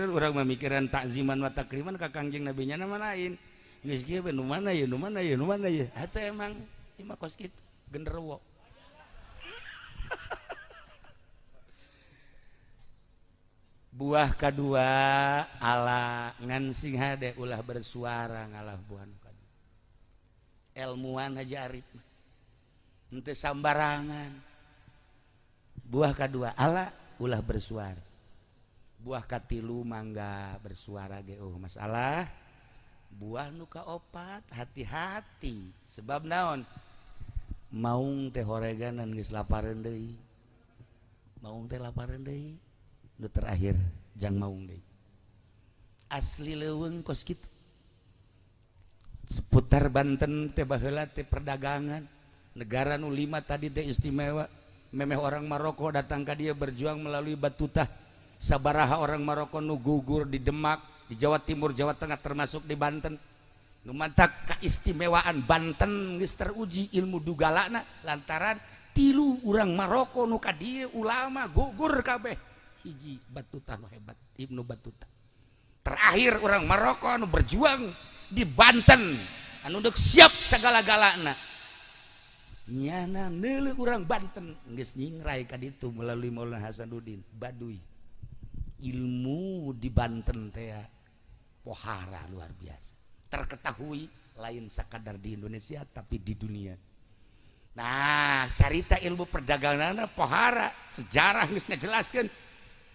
urang mah mikiran takziman wa takriman ka Kangjeng Nabi nya mah lain. Geus kieu we nu mana ieu, nu mana ieu, nu mana ieu. Atuh emang ieu mah kos kitu, genderuwo. Buah kedua ala ngan sing hade ulah bersuara ngalah buah nu kadua. Ilmuwan Haji Arif henteu sambarangan. Buah kedua ala ulah bersuara. Buah katilu mangga bersuara ge oh masalah. Buah nu kaopat hati-hati sebab naon? Maung teh horeganan geus lapareun deui. Maung teh lapareun deui. Nu terakhir jang maung deui. Asli leuweung kos kitu. Seputar Banten teh baheula teh perdagangan. Negara nu 5 tadi teh istimewa. Memeh orang Maroko datang ka dieu berjuang melalui Batutah. Sabaraha orang Maroko nu gugur di Demak, di Jawa Timur, Jawa Tengah termasuk di Banten. Nu mantak kaistimewaan Banten geus teruji ilmu dugalana lantaran tilu urang Maroko nu ka dieu ulama gugur kabeh. Hiji Batutah nu hebat, Ibnu Battuta. Terakhir orang Maroko anu berjuang di Banten anu deuk siap sagala-galana. Nyana neuleuh urang Banten geus nyingrai ka ditu melalui Maulana Hasanuddin Baduy. Ilmu di Banten teh pohara luar biasa. Terketahui lain sakadar di Indonesia tapi di dunia. Nah, carita ilmu perdagangan pohara sejarah geus ngajelaskeun.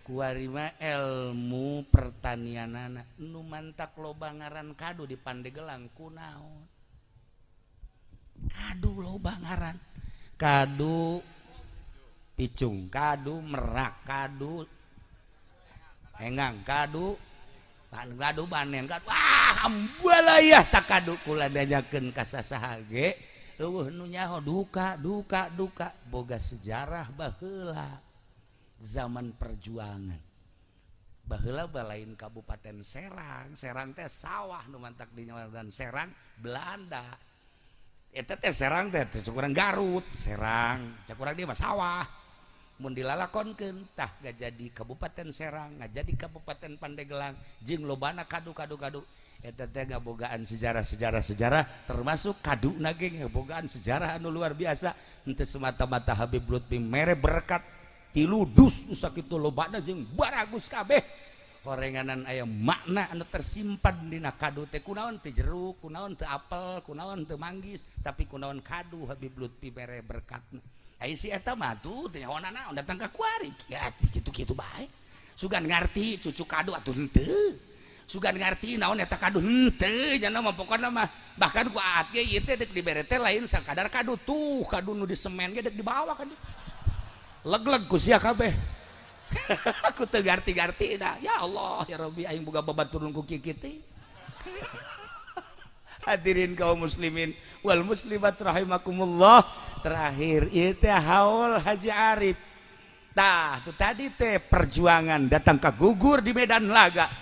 Kuari mah ilmu pertanianana nu mantak loba ngaran kadu di Pandeglang kunaon? Kadu loba ngaran. Kadu picung, kadu merak, kadu engang, kadu kadu banen, kadu wah ambalayah tak kadu kula nanyakeun ka sasaha ge eueuh nu nyaho duka duka duka boga sejarah baheula. Zaman perjuangan baheula balain Kabupaten Serang, Serang teh sawah nu mantak di dan Serang Belanda eta teh Serang teh cukurang Garut, Serang cukurang dia mah sawah mun dilalakonkeun tah ngajadi Kabupaten Serang, ngajadi Kabupaten Pandeglang jeung lobana kadu-kadu kadu eta teh ngabogaan sejarah-sejarah termasuk kaduna ge ngabogaan sejarah anu luar biasa henteu semata-mata Habib Lutfi mere berkat tilu dus sakitu lobana jeung baragus kabeh horenganan aya makna anu tersimpan dina kadu teh kunaon teh jeruk kunaon teh apel kunaon teh manggis tapi kunaon kadu Habib Lutfi mere berkatna. Ai si eta mah tuh teh nyaho naon datang ka kuari ya kitu-kitu bae sugan ngarti cucu kadu atuh henteu sugan ngarti naon eta kadu henteu nya mah pokona mah bahkan ku aat ge ieu teh deuk dibere teh lain sakadar kadu tuh kadu nu di semen ge deuk dibawa kan leg-leg ku sia kabeh. Aku teu garti-garti dah. Ya Allah ya Rabbi aing boga babaturun ku kikitu. Hadirin kaum muslimin wal muslimat rahimakumullah. Terakhir ieu teh haul Haji Arif. Tah tu tadi teh perjuangan datang ka gugur di medan laga.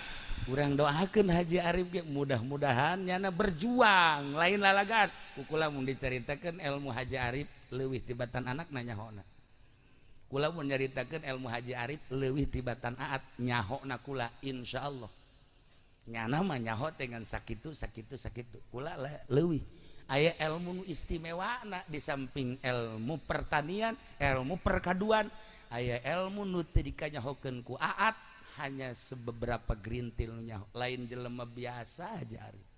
Urang doakeun Haji Arif ge mudah-mudahan nyana berjuang lain lalagan. Ku kula mun dicaritakeun ilmu Haji Arif leuwih tibatan anak nanyahona. Kula mun nyaritakeun ilmu Haji Arif leuwih tibatan aat nyahona kula insyaallah. Nyana mah nyaho dengan sakitu sakitu sakitu kula leuwih. Aya ilmu nu istimewana di samping ilmu pertanian, ilmu perkaduan, aya ilmu nu teu dikanyahokeun ku aat Hanya sebeberapa gerintilnya, lain jelema biasa aja Arif.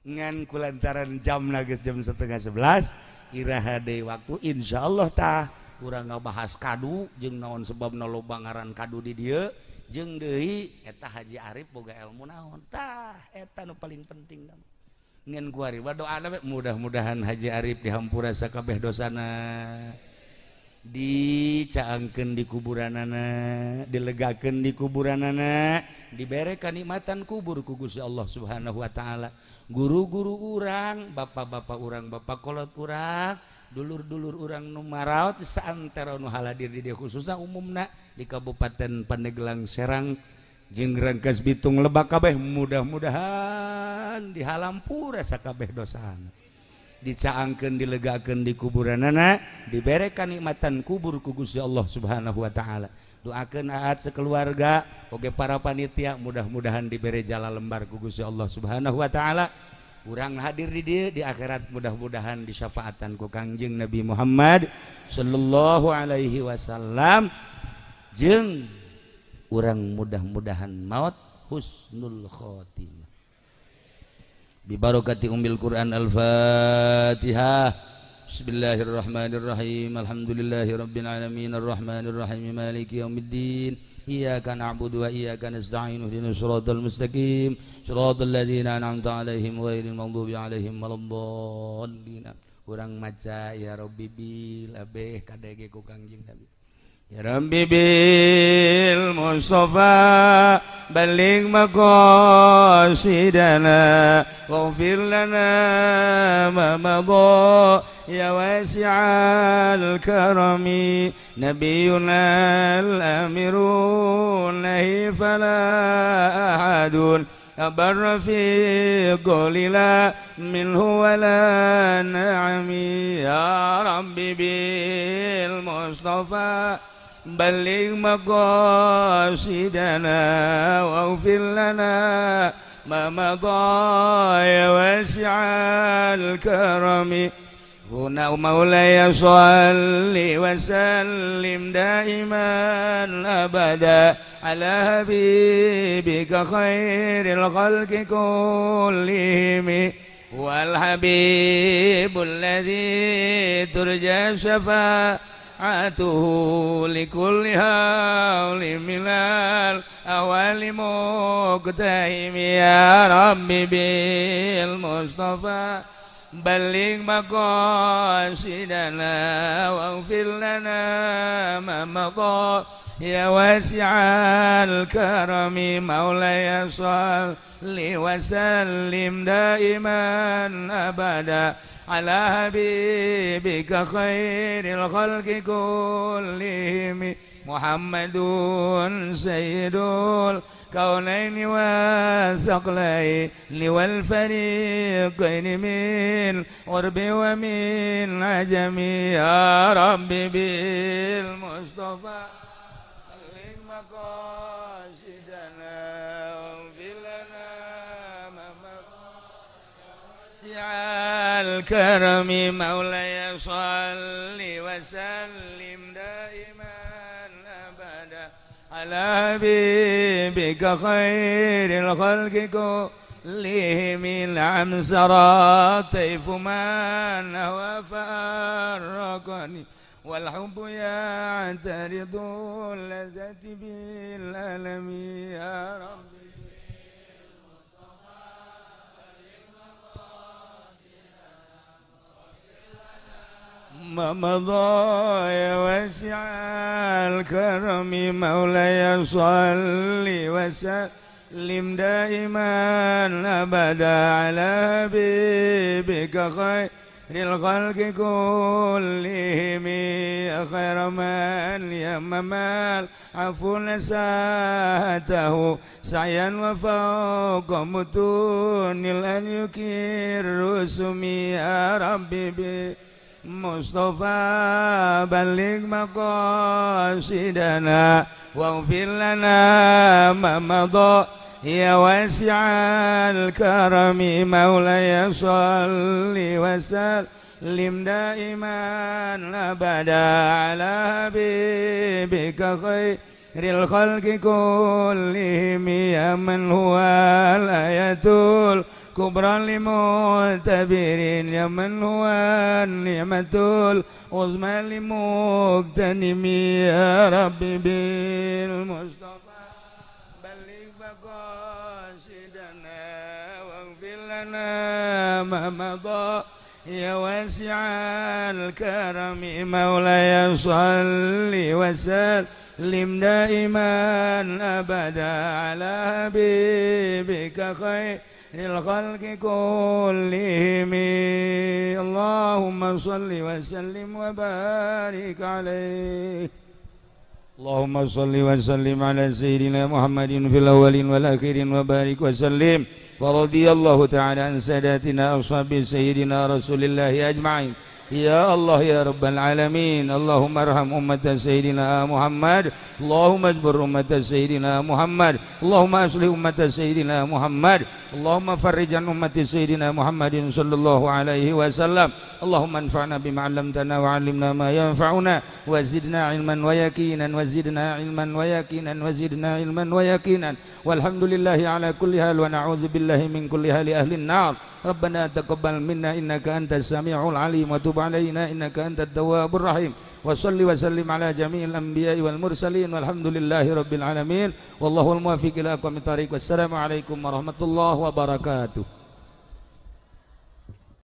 Ngan kulantaran jam geus jam 10.30, iraha deui waktu, insyaallah tah urang ngabahas kadu jeung naon sebabna loba ngaran kadu di dieu, jeung deui eta Haji Arif boga ilmu naon. Tah, eta nu paling penting. Ngan kuari doa, mudah-mudahan Haji Arif dihampura sakabeh dosana, dicaangkeun di kuburanana, dilegakeun di kuburanana, dibere kanikmatan kubur ku Gusti Allah Subhanahu wa taala. Guru-guru urang, bapak-bapak urang, bapak kolot urang, dulur-dulur urang nu maraot saantero nu haladir di dieu, khususna umumna di Kabupaten Pandeglang, Serang jeung Rangkas Bitung, Lebak kabeh, mudah-mudahan dihalampura sakabeh dosana, dicaangkeun, dilegakeun di kuburanana, dibere kanikmatan kubur ku Gusti Allah Subhanahu wa taala. Doakeun Aat sekeluarga oge para panitia, mudah-mudahan dibere jala lembar ku Gusti Allah Subhanahu wa taala. Urang hadir di dieu, di akhirat mudah-mudahan disyafaatan ku Kangjeng Nabi Muhammad sallallahu alaihi wasallam, jeung urang mudah-mudahan maut husnul khotimah. Bibarokati umil Quran. Al-Fatihah. Bismillahirrahmanirrahim. Alhamdulillahirabbil alamin, arrahmanirrahim, maliki yaumiddin. Iyyaka na'budu wa iyyaka nasta'in, ihdinas siratal mustaqim, siratal ladzina an'amta 'alaihim ghairil maghdubi 'alaihim waladdallin. Urang maca ya Rabbi bil abeh kadege ku Kangjeng Nabi. Ya Rabbi bil Mustafa balligh maqasidana waghfir lana ma madha ya wasi'al karami. Nabiyuna al-amirun nahi fala ahadun أبر في قول لا منه ولا نعمي. يا ربي بالمصطفى بلغ مقاصدنا واغفر لنا ما مضى يا واسع الكرم. هنا مولاي صل وسلم دائما أبدا على حبيبك خير الخلق كلهم، والحبيب الذي ترجى شفاعته لكل هول من الأهوال مقتحم. يا ربي بالمصطفى بلغ مقاصدنا واغفر لنا ما مضى يا واسع الكرم. مولاي صل وسلم دائما أبدا على حبيبك خير الخلق كلهم. محمد سيد الكونين والثقلين والفريقين من عرب ومن عجم. يا ربي بالمصطفى بلغ مقاصدنا واغفر لنا ما واسع الكرم. مولاي صل وسلم دائما أبدا على حبيبك خير الخلق كلهم. نعم سرى طيف من هوى فأرقني، والحب يعترض اللذة بالألم. يا ربي ما مضى يا واسع الكرم. مولاي صل وسلم دائما أبدا على حبيبك خير الخلق كلهم. يا خير من يمم العفو نساته سعيا وفوق متون الأن يكير رسمي. يا ربي مصطفى بلغ مقاصدنا واغفر لنا ما مضى يا واسع الكرم. مولاي صل وسلم دائما أبدا على حبيبك خير الخلق كلهم يا من هو الآية الكبرى للمعتبرين يا من هو النعمة العظمى للمغتنم يا ربي بالمصطفى بلغ مقاصدنا واغفر لنا ما مضى يا واسع الكرم مولاي صل وسلم دائما أبدا على حبيبك خير الخلق كلهم اللهم صل وسلم وبارك عليه. اللهم صل وسلم على سيدنا محمد في الأولين والآخرين وبارك وسلم. ورضي الله تعالى عن ساداتنا أصحاب سيدنا رسول الله أجمعين. يا الله يا رب العالمين. اللهم ارحم أمة سيدنا محمد. اللهم اجبر أمة سيدنا محمد. اللهم أصلح أمة سيدنا محمد. اللهم فرج عن أمة سيدنا محمد صلى الله عليه وسلم. اللهم انفعنا بما علمتنا وعلمنا ما ينفعنا وزدنا علما ويقينا وزدنا علما ويقينا وزدنا علما ويقينا. والحمد لله على كل حال ونعوذ بالله من كل حال أهل النار. ربنا تقبل منا إنك أنت السميع العليم وتب علينا إنك أنت التواب الرحيم. وصل وسلم على جميع الأنبياء والمرسلين والحمد لله رب العالمين. والله الموفق إلى أقوم الطريق. والسلام عليكم ورحمة الله وبركاته.